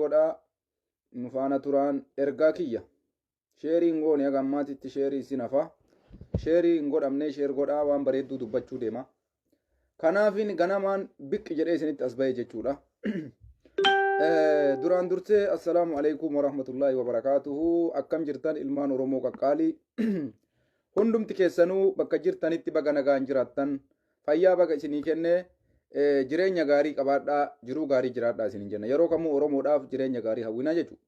Godhaa nu faana turaan ergaa kiyya. Sheerii hin goone haga ammaatitti sheerii isin hafa. Sheerii hin godhamnee sheer godhaa waan bareedduu dubbachuu deema. Kanaafin ganamaan biqqi jedhee isinitti as ba'e jechuudha. Duraan dursee assalaamu alaikum warahmatullaahi wabarakaatuhu akkam jirtan ilmaan Oromoo qaqqaalii hundumti keessanuu bakka jirtanitti baga nagaan jiraattan fayyaa baga isinii kenne jireenya gaarii qabaadhaa jiruu gaarii jiraadhaa isiniin jenna yeroo kamuu Oromoodhaaf jireenya gaarii hawwina jechuudha.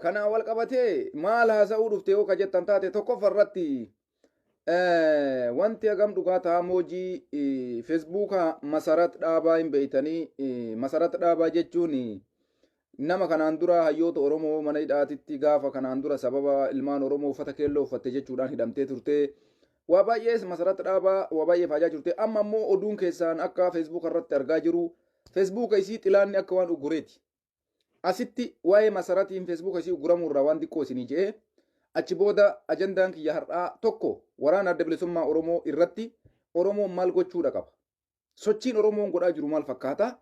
Kanaan wal qabatee maal haasa'uu dhufte yoo ka jettan taate tokkoffaa irratti wanti hagam dhugaa ta'aa moojii feesbuuka Masarat Dhaabaa hin beeytanii. Masarat Dhaabaa jechuun nama kanaan dura hayyoota Oromoo mana hidhaatitti gaafa kanaan dura sababa ilmaan Oromoo uffata keelloo uffatte jechuudhaan hidhamtee turte. Waa baay'ees Masarat Dhaabaa waa baay'ee faajaa turte. Amma ammoo oduun keessaan akka feesbuuka irratti argaa jiru feesbuuka isii xilaanni akka waan ugureeti. Asitti waa'ee Masaratiin feesbuuka isii uguramuu irraa waan xiqqoo isinii je'ee achi booda ajandaan kiyya har'aa tokko waraana adda bilisummaa Oromoo irratti Oromoon maal gochuudha qaba? Sochiin Oromoon godhaa jiru maal fakkaata?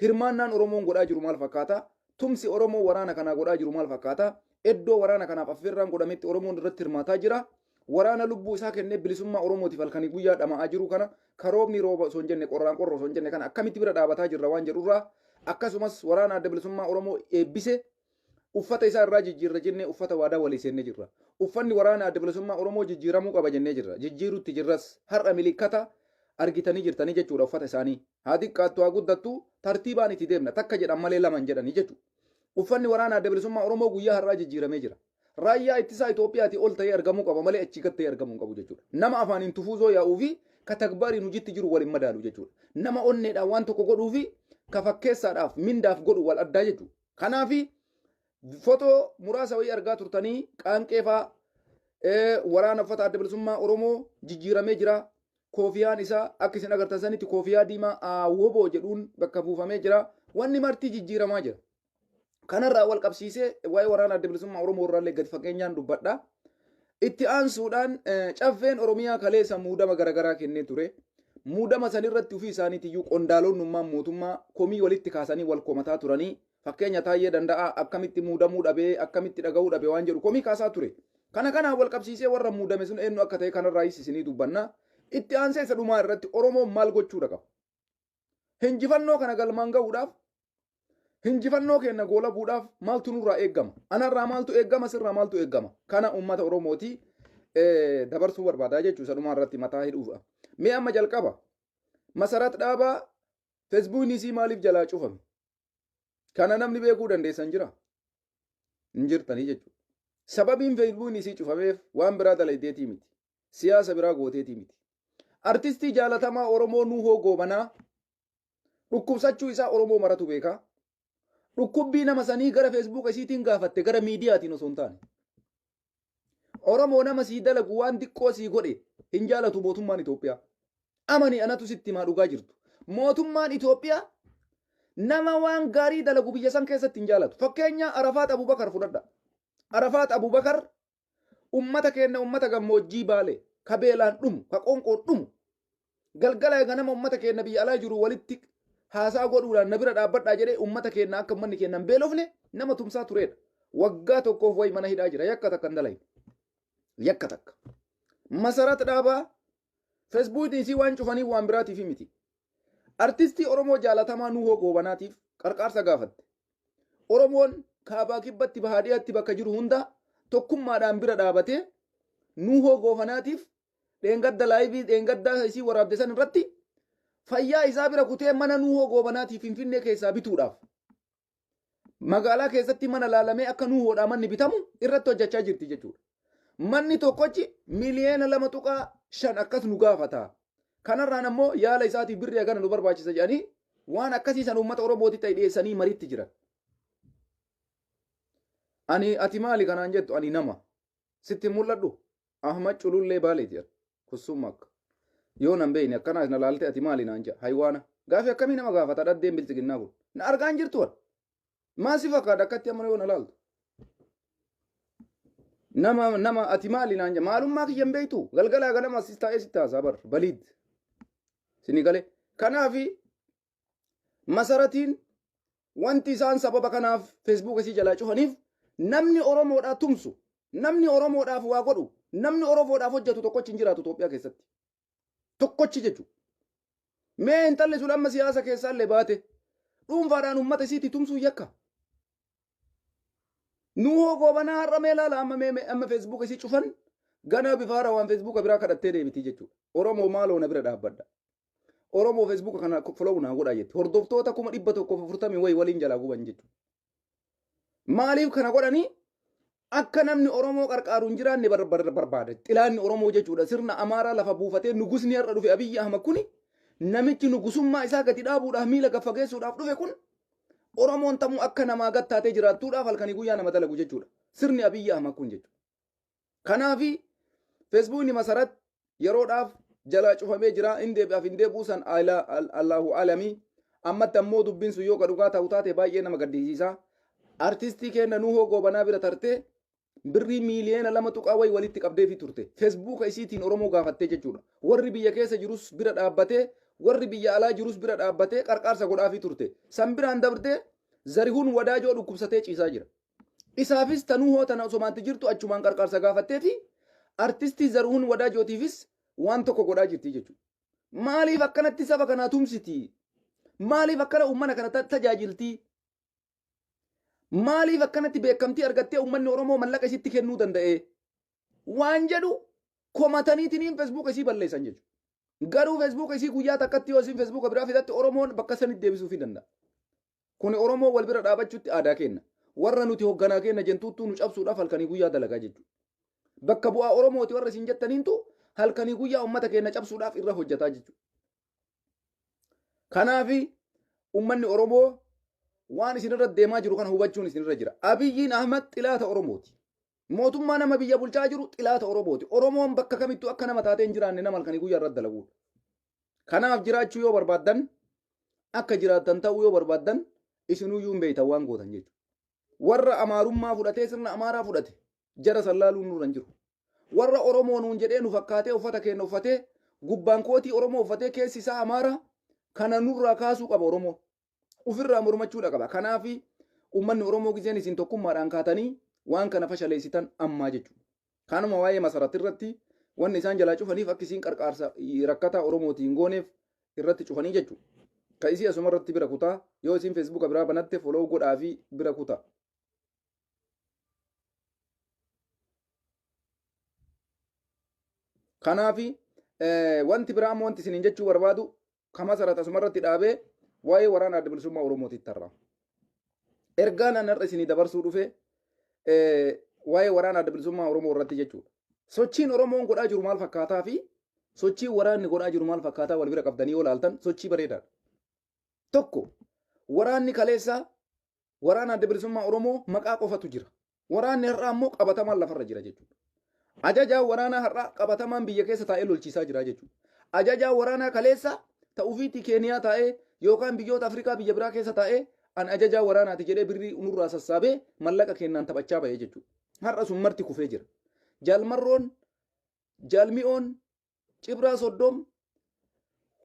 Hirmaannaan Oromoon godhaa jiru maal fakkaata? Tumsi Oromoo waraana kanaa godhaa jiru maal fakkaata? Iddoo waraana kanaaf affeerraan godhametti Oromoon irratti hirmaataa jira. Waraana lubbuu isaa kennee bilisummaa Oromootiif halkanii guyyaa dhama'aa jiru kana karoobni rooba osoo hin jenne qorraan qorra osoo hin jenne kana akkamitti bira dhaabataa jirra waan jedhurraa akkasumas waraana adda bilisummaa Oromoo eebbise uffata isaa irraa jijjiirra jennee uffata waadaa walii seennee jirra. Uffanni waraana adda bilisummaa Oromoo jijjiiramuu qaba jennee jirra. Jijjiirutti jirras har'a milikkata argitanii jirtanii jechuudha uffata isaanii. Haa xiqqaattu haa guddattu tartiibaan itti deemna takka jedhan malee lama hin jedhanii jechuudha. Uffanni waraana adda bilisummaa Oromoo guyyaa har'aa jijjiiramee jira. Raayyaa ittisaa Itoophiyaatii ol ta'ee argamuu qaba malee achii gad ta'ee argamuu hin qabu jechuudha. Nama afaaniin tufuuzoo yaa'uu fi ka tagbaariin hojiitti jiru wal hin madaalu jechuudha. Nama onneedhaan waan tokko godhuu fi ka fakkeessaadhaaf mindaaf godhu wal addaa jechuudha. Kanaafi fotoo muraasa wayii argaa turtanii qaanqee faa waraana uffata adda bilisummaa Oromoo jijjiiramee jira. Koofiyaan isaa akka isin agartan sanitti koofiyaa diimaa AWBO jedhuun bakka buufamee jira. Wanni marti jijjiiramaa jira. Kanarraa wal qabsiisee waa'ee waraana adda bilisummaa Oromoo irraallee gadi fageenyaan dubbadha. Itti aansuudhaan caffeen Oromiyaa kaleessa muudama garaagaraa kennee ture. Muudama sanirratti ofii isaaniitiyyuu qondaalonnummaan mootummaa komii walitti kaasanii wal komataa turanii fakkeenya Taayyee Danda'aa akkamitti muudamuu dhabee akkamitti dhaga'uu dhabe waan jedhu komii kaasaa ture. Kana kanaan wal qabsiisee warra muudame sun eenyu akka ta'e kanarraayis isinii dubbanna. Itti aansee isa dhumaa irratti Oromoon maal gochuudha qaba? Hinjifannoo kana galmaan ga'uudhaaf hinjifannoo keenya goolabuudhaaf maaltu nurraa eeggama? Anarraa maaltu eeggama? Sirraa maaltu eeggama? Kana uummata Oromooti dabarsuu barbaadaa jechuudha isa dhumaa irratti mataa hidhuuf. Mee amma jalqaba Masarat Dhaabaa feesbuukni isii maaliif jalaa cufame? Kana namni beekuu dandeessan jira? Hin jirtanii jechuudha. Sababiin feesbuukni isii cufameef waan biraa dalaydeetii miti. Siyaasa biraa gooteetii miti. Artistii jaalatamaa Oromoo Nuhoo Goobanaa dhukkubsachuu isaa Oromoo maratu beeka. Dhukkubbii nama sanii gara feesbuuka isiitiin gaafatte gara miidiyaatiin osoo hin taane. Oromoo nama sii dalagu waan xiqqoo sii godhe hin jaalatu mootummaan Itoophiyaa. Amani anatu sitti himaa dhugaa jirtu. Mootummaan Itoophiyaa nama waan gaarii dalagu biyya san keessatti hin jaalatu. Fakkeenya Arafaat Abubakar fudhadha. Arafaat Abubakar ummata keenna ummata gammoojjii Baale ka beelaan dhumu ka qoonqoon dhumu galgala ganama ummata keenna biyya alaa jiru walitti haasaa godhuudhaan na bira dhaabbadhaa jedhee ummata keenna akka ummanni keenna hin beelofne nama tumsaa tureedha. Waggaa tokkoof wayi mana hidhaa jira yakka takka hin dalagne. Yakka takka. Masarat Dhaabaa feesbuukiin isii waan cufanii waan biraatiif miti. Artistii Oromoo jaalatamaa Nuhoo Goobanaatiif qarqaarsa gaafatte. Oromoon kaabaa kibbatti bahaa dhiyaatti bakka jiru hunda tokkummaadhaan bira dhaabatee Nuhoo Goobanaatiif dheengadda laayivii dheengaddaa isii waraabde san irratti fayyaa isaa bira kutee mana Nuhoo Goobanaatiif Finfinnee keessaa bituudhaaf magaalaa keessatti mana laalamee akka Nuhoodhaa manni bitamu irratti hojjechaa jirti jechuudha. Manni tokkochi miliyoona 2.5 akkas nu gaafata. Kanarraan ammoo yaala isaatiif birrii hagana nu barbaachisa jedhanii waan akkasii san uummata Oromootti ta'e dhiyeessanii mariitti jiran. Ani ati maali kanaan jettu ani nama sitti mul'adhu Ahmad Culullee Baaleeti jedha. Kussumma akka. Yoo nan beekne akkana na laalte ati maali naan jedha. Haywaana. Gaafi akkamii nama gaafata dhaddeen bilxiginnaa kun. Na argaan jirtu wan. Maa si fakkaata akkatti amma yoo na laaltu. Nama nama ati maali naan jedha. Maalummaa kiyya hin beektu. Galgalaa ganama sis taa'ee sitti haasaa bar. Baliid. Sini galee. Kanaafi masaratiin Wanti isaan sababa kanaaf Feesbuuka isii jalaa cufaniif namni Oromoodhaa tumsu, namni Oromoodhaaf waa godhu, namni Oromoodhaaf hojjetu tokkochi hin jiraatu Itoophiyaa keessatti. Tokkochi jechuudha. Mee intalli sun amma siyaasa keessaallee baate dhuunfaadhaan uummata isiitti tumsuu yakka. Nuhoo Goobanaa har'a mee laala amma mee amma Feesbuuka isii cufan ganaa bifa haarawaan Feesbuuka biraa kadhattee deebiti jechuudha. Oromoo maaloo na bira dhaabbadha. Oromoo Feesbuuka kana follow naa godhaa jetti. Hordoftoota 140,000 wayi waliin jalaa guban jechuudha. Maaliif kana godhanii? Akka namni Oromoo qarqaaru hin jiraanne barbaada. Xilaanni Oromoo jechuudha. Sirna Amaaraa lafa buufatee nugusni har'a dhufe Abiyyi Ahmad kuni namichi nugusummaa isaa gadi dhaabuudhaaf miila gad fageessuudhaaf dhufe kun Oromoon tamuu akka namaa gad taatee jiraattuudhaaf halkanii guyyaa nama dalagu jechuudha. Sirni Abiyyi Ahmad kun jechuudha. Kanaafi Feesbuukni Masarat yeroodhaaf jalaa cufamee jira. Hin deebi'aaf hin deebi'uu san Allahu alamii. Ammatti ammoo dubbiin sun yoo ka dhugaa ta'u taate baay'ee nama gaddisiisa. Artistii keenya Nuhoo Goobanaa bira tartee birrii miiliyoona 2 tuqaa wayi walitti qabdeefii turte. Feesbuuka isiitiin Oromoo gaafattee jechuudha. Warri biyya keessa jirus bira dhaabbatee, warri biyya alaa jirus bira dhaabbatee qarqaarsa godhaafii turte. San biraan dabrtee Zarihuun Wadaajoo dhukkubsatee ciisaa jira. Isaafis ta Nuhoo tana osomaatti jirtu achumaan qarqaarsa gaafatteefi artistii Zarihuun Wadajootiifis waan tokko godhaa jirti jechuudha. Maaliif akkanatti saba kanaa tumsiti? Maaliif akkana uummata kana tajaajilti? Maaliif akkanatti beekamtii argattee uummanni Oromoo mallaqa isitti kennuu danda'e? Waan jedhu komataniitiniin Feesbuuka isii balleessan jechuudha. Garuu Feesbuuka isii guyyaa takkatti yoo isiin Feesbuuka biraa fidatte Oromoon bakka sanitti deebisuufii danda'a. Kuni Oromoo wal bira dhaabachuutti aadaa kenna. Warra nuti hogganaa kenna jentuuttuu nu cabsuudhaaf halkanii guyyaa dalagaa jechuudha. Bakka bu'aa Oromooti warra isin jettaniintu halkanii guyyaa uummata keenya cabsuudhaaf irra hojjetaa jechuudha. Kanaafi uummanni Oromoo waan isinirra deemaa jiru kana hubachuun isinirra jira. Abiyyiin Ahmad xilaata Oromooti. Mootummaa nama biyya bulchaa jiru xilaata Oromooti. Oromoon bakka kamittuu akka nama taatee hin jiraanne nama halkanii guyyaa irratti dalaguudha. Kanaaf jiraachuu yoo barbaaddan, akka jiraattan ta'uu yoo barbaaddan, isinuyyuu hin beektan waan gootan jechuudha. Warra Amaarummaa fudhatee sirna Amaaraa fudhate jara san laaluun nurra hin jiru. Warra Oromoo nuun jedhee nu fakkaatee uffata keenya uffatee gubbaan kootii Oromoo uffatee keessi isaa Amaaraa kana nurraa kaasuu qaba Oromoon. Ofirraa mormachuudha qaba. Kanaaf uummanni Oromoo gizeen isin tokkummaadhaan kaatanii waan kana fashaleessitan ammaa jechuudha. Kanuma waa'ee Masarat irratti wanni isaan jalaa cufaniif akka isiin qarqaarsa rakkataa Oromootii hin gooneef irratti cufanii jechuudha. Ka isii asuma irratti bira kutaa, yoo isiin Feesbuuka biraa banatte follow godhaa fi bira kutaa. Kanaafi wanti biraa ammoo wanti isiniin jechuu barbaadu ka Masarat asuma irratti dhaabee waa'ee waraana Adda Bilisummaa Oromootitti tarraa. Ergaan an har'a isinii dabarsuu dhufe waa'ee waraana Adda Bilisummaa Oromoo irratti jechuudha. Sochiin Oromoon godhaa jiru maal fakkaataa fi sochiin waraanni godhaa jiru maal fakkaataa wal bira qabdanii yoo laaltan sochii bareedaadha. Tokko, waraanni kaleessaa waraana Adda Bilisummaa Oromoo maqaa qofatu jira. Waraanni har'aa immoo qabatamaan lafarra jira jechuudha. Ajajaan waraanaa har'aa qabatamaan biyya keessa taa'ee lolchiisaa jira jechuudha. Ajajaan waraanaa kaleessa ta'uufiitti Keeniyaa taa'ee yookaan biyyoota Afrikaa biyya biraa keessa taa'ee an ajajaa waraanaati jedhee birrii nurraa sassaabee mallaqa kennaan taphachaa ba'ee jechuudha. Har'a sun marti kufee jira. Jaalmarroon, Jaalmi'oon, Cibraa Soddoom,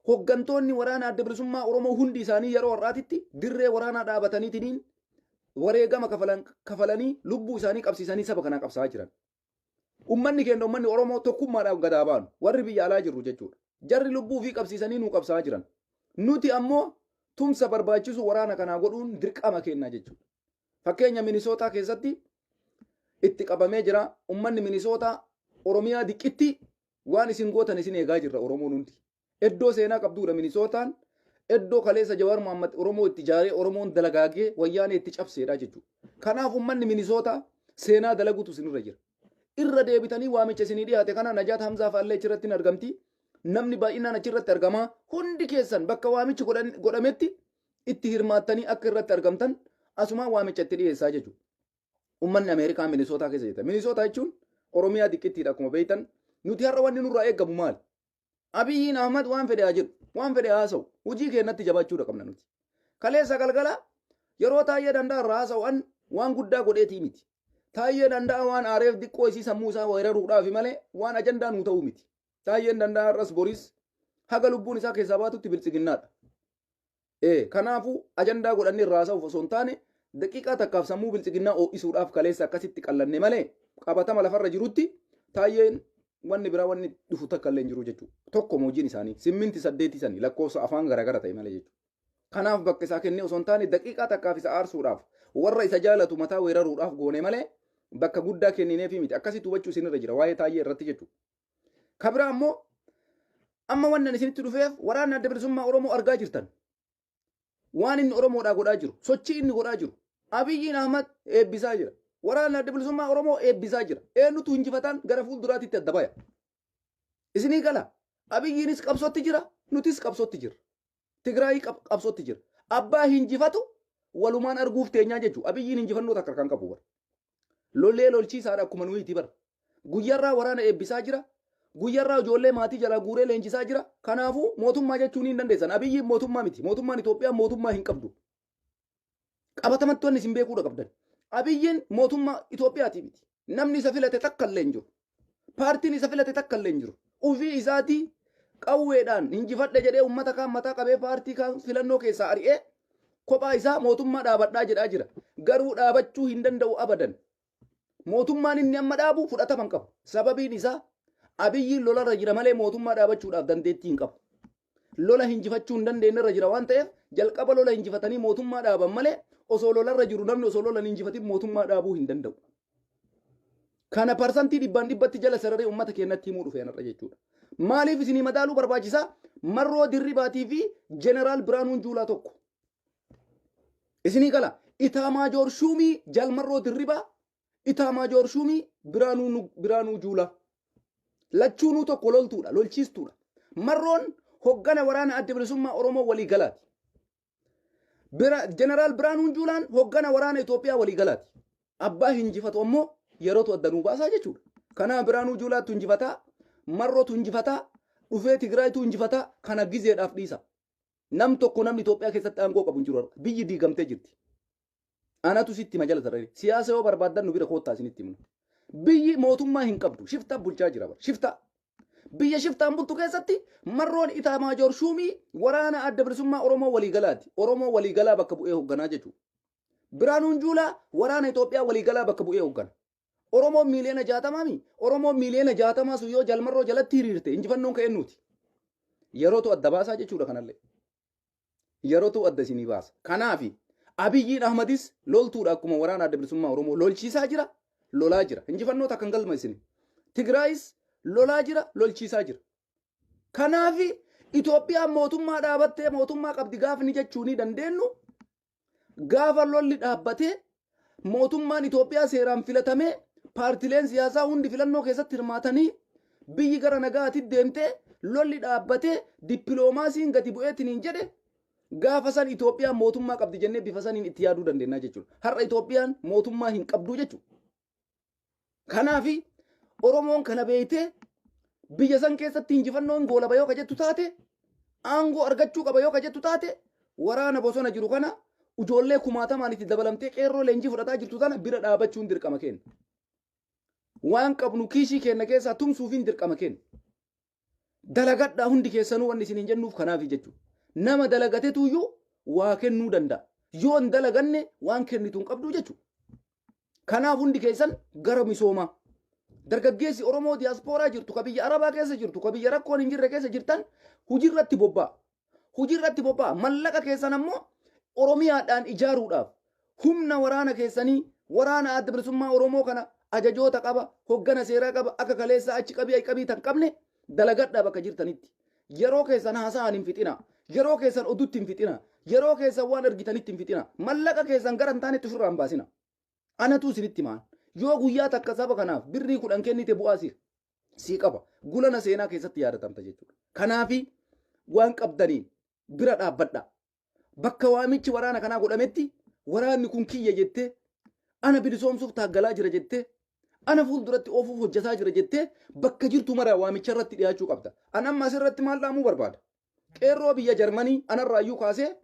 hoggantoonni waraana Adda Bilisummaa Oromoo hundi isaanii yeroo har'aatitti dirree waraanaa dhaabataniitiniin wareegama kafalanii lubbuu isaanii qabsiisanii saba kanaa qabsaa'aa jiran. Ummanni keenya, ummanni Oromoo, tokkummaadhaan gadaa baanu warri biyya alaa jirru jechuudha. Jarri lubbuu ofii qabsiisanii nuu qabsaa'aa jiran. Nuti ammoo tumsa barbaachisu waraana kanaa godhuun dirqama keenna jechuudha. Fakkeenya Minisootaa keessatti itti qabamee jira. Ummanni Minisootaa, Oromiyaa diqqitti waan isin gootan isin eegaa jirra Oromoon hundi. Iddoo seenaa qabduudha Minisootaan. Iddoo kaleessa Jawaar Mohaammed Oromoo itti ijaaree Oromoon dalagaagee wayyaanee itti cabseedha jechuudha. Kanaaf ummanni Minisootaa seenaa dalaguutu isinirra jira. Irra deebitanii waamicha isinii dhiyaate kana Najaat Hamzaa fa'allee achirratti hin argamti. Namni baay'inaan achirratti argama. Hundi keessan bakka waamichi godhametti itti hirmaattanii akka irratti argamtan asumaan waamicha itti dhiyeessaa jechuudha. Ummanni Ameerikaa Minisootaa keessa jirta. Minisootaa jechuun Oromiyaa diqqittiidha akkuma beektan. Nuti har'a wanni nurraa eegamu maali? Abiyyiin Ahmad waan fedhe haa jedhu, waan fedhe haa haasa'u, hojii keenyatti jabaachuudha qabna nuti. Kaleessa galgala yeroo Taayyee Danda'a irraa haasa'u an waan guddaa godheetii miti. Taayyee Danda'a waan aareef diqqoo isii sammuu isaa weeraruudhaafi malee waan ajandaa nuu ta'uu miti. Taayyeen Danda'a har'as boris haga lubbuun isaa keessaa baatutti biltsiginnaadha. Kanaafuu ajandaa godhannee irraa haasa'uuf osoo hin taane, daqiiqaa takkaaf sammuu Biltsiginnaa ho'isuudhaaf kaleessa akkasitti qallanne malee, qabatama lafarra jirutti Taayyeen wanni biraa wanni dhufu takka illee hin jiru jechuudha. Tokko hojiin isaanii simminti saddeetii sanii lakkoofsa afaan garaagara ta'e malee jechuudha. Kanaaf bakka isaa kennee osoo hin taane, daqiiqaa takkaaf isa aarsuudhaaf, warra isa jaalatu mataa weeraruudhaaf goone malee bakka guddaa kennineefi miti. Akkasitti hubachuu isinirra jira waa'ee Taayyee irratti jechuudha. Kabiraa ammoo amma wannan isinitti dhufeef, waraanni Adda Bilisummaa Oromoo argaa jirtan. Waan inni Oromoodhaa godhaa jiru, sochii inni godhaa jiru, Abiyyiin Ahmad eebbisaa jira. Waraanni Adda Bilisummaa Oromoo eebbisaa jira. Eenyutu injifataan gara fuulduraatitti adda baya. Isinii gala. Abiyyiinis qabsootti jira, nutis qabsootti jira. Tigraayii qabsootti jira. Abbaa hinjifatu walumaan arguuf teenyaa jechuudha. Abiyyiin injifannoo takka kan qabu bara. Lolee lolchiisaadha akkuma nuyiiti bara. Guyyarraa waraana eebbisaa jira. Guyyarraa ijoollee maatii jalaa guuree leenjisaa jira. Kanaafuu mootummaa jechuun hin dandeessan. Abiyyiin mootummaa miti. Mootummaan Itoophiyaa mootummaa hin qabdu. Qabatamatti wanni isin beekuudha qabdan. Abiyyiin mootummaa Itoophiyaati miti. Namni isa filate takka illee hin jiru. Paartiin isa filate takka illee hin jiru. Ufii isaatii qawweedhaan injifadhe jedhee uummata kaan mataa qabee, paartii kaan filannoo keessaa ari'ee, kophaa isaa mootummaa dhaabadhaa jedhaa jira. Garuu dhaabachuu hin danda'u abadan. Mootummaan inni amma dhaabu fudhatama hin qabu. Sababiin isaa Abiyyiin lolarra jira malee mootummaa dhaabachuudhaaf dandeettii hin qabu. Lola hinjifachuu hin dandeenye irra jira waan ta'eef, jalqaba lola hinjifatanii mootummaa dhaaban malee osoo lolarra jiru namni osoo lola hin injifatin mootummaa dhaabuu hin danda'u. Kana parsantii dhibbaan dhibbatti jala sararee uummata keenyatti himuu dhufe irra jechuudha. Maaliif isinii madaaluu barbaachisaa? Marroo Dirribaatii fi Jeneraal Biraanuun Juulaa tokko. Isinii gala. Itaamaajoor Shuumii Jalmarroo Dirribaa, Itaamaajoor Shuumii Biraanuu Juulaa. Lachuunuu tokko, loltuudha, lolchiistuudha. Marroon hoggana waraana Adda Bilisummaa Oromoo walii galaati. Jeneraal Biraanuun Juulaan hoggana waraana Itoophiyaa walii galaati. Abbaa hinjifatu ammoo yerootu adda nuu baasaa jechuudha. Kanaaf Biraanuu Juulaattu injifataa, Marrootu injifataa, dhufee Tigraayitu injifataa, kana gizeedhaaf dhiisa. Nam tokko namni Itoophiyaa keessatti aangoo qabu hin jiru. Biyyi diigamtee jirti. Anatu sitti hima jala sararee. Siyaasa yoo barbaaddan nu bira koottaa isinitti himna. Biyyi mootummaa hin qabdu. Shifta bulchaa jira bara. Shifta. Biyya shiftaan bultu keessatti Marroon Itaamaajoor Shuumii waraana Adda Bilisummaa Oromoo waliigalaati. Oromoo waliigalaa bakka bu'ee hoogganaa jechuudha. Biraanuun Juulaa waraana Itoophiyaa waliigalaa bakka bu'ee hooggana. Oromoon miiliyoona 60mi? Oromoon miiliyoona 60 sun yoo Jalmarroo jalatti hiriirte injifannoon ka'e nuti. Yerootu adda baasaa jechuudha kanallee. Yerootu adda isinii baasa. Kanaafi Abiyyiin Ahmadis loltuudha, akkuma waraana Adda Bilisummaa Oromoo lolchiisaa jira, lolaa jira. Injifannoo takka hin galma isin. Tigraayis lolaa jira, lolchiisaa jira. Kanaafi Itoophiyaan mootummaa dhaabattee mootummaa qabdi gaafni jechuu ni dandeenyu, gaafa lolli dhaabbatee, mootummaan Itoophiyaa seeraan filatamee, paartileen siyaasaa hundi filannoo keessatti hirmaatanii, biyyi gara nagaatti deemtee, lolli dhaabbatee, dippiloomaasiin gadi bu'eetiin jedhe, gaafa san Itoophiyaan mootummaa qabdi jennee bifa saniin itti yaaduu dandeenya jechuudha. Har'a Itoophiyaan mootummaa hin qabdu jechuudha. Kanaafi Oromoon kana beektee biyya san keessatti injifannoon goolaba yoo ka jettu taate, aangoo argachuu qaba yoo ka jettu taate, waraana bosona jiru kana, ijoollee kumaatamaan itti dabalamtee qeerroo leenjii fudhataa jirtu tana bira dhaabachuun dirqama keenya. Waan qabnu kiishii keenya keessaa tumsuufiin dirqama keenya. Dalagadhaa hundi keessanuu wanni isin hin jennuuf kanaafi jechuudha. Nama dalagatetuyyuu waa kennuu danda'a. Yoo hin dalaganne waan kennitu hin qabdu jechuudha. Kanaaf hundi keessan gara misoomaa. Dargaggeessi Oromoo diyaaspooraa jirtu, ka biyya Arabaa keessa jirtu, ka biyya rakkoon hin jirre keessa jirtan, hojiirratti bobba'a. Hojiirratti bobba'a. Mallaqa keessan ammoo Oromiyaadhaan ijaaruudhaaf humna waraana keessanii, waraana Adda Bilisummaa Oromoo kana ajajoota qaba, hoggana seeraa qaba, akka kaleessaa achi qabii qabii tan qabne dalagadhaa bakka jirtanitti. Yeroo keessan haasa'an hin fixina. Yeroo keessan odutti hin fixina. Yeroo keessan waan argitanitti hin fixina. Mallaqa keessan gara hin taanetti ofirraa hin baasina. Anatu isinitti himaan. Yoo guyyaa takka saba kanaaf birrii 10 kennite bu'aa si qaba. Gulana seenaa keessatti yaadatamta jechuudha. Kanaafi waan qabdaniin bira dhaabbadhaa. Bakka waamichi waraana kanaa godhametti waraanni kun kiyya jettee, ana bilisoomsuuf taaggalaa jira jettee, ana fuulduratti oofuuf hojjetaa jira jettee bakka jirtu mara waamicha irratti dhiyaachuu qabda. An amma asirratti maal dhaamuu barbaada? Qeerroo biyya Jarmanii anarraayyuu kaasee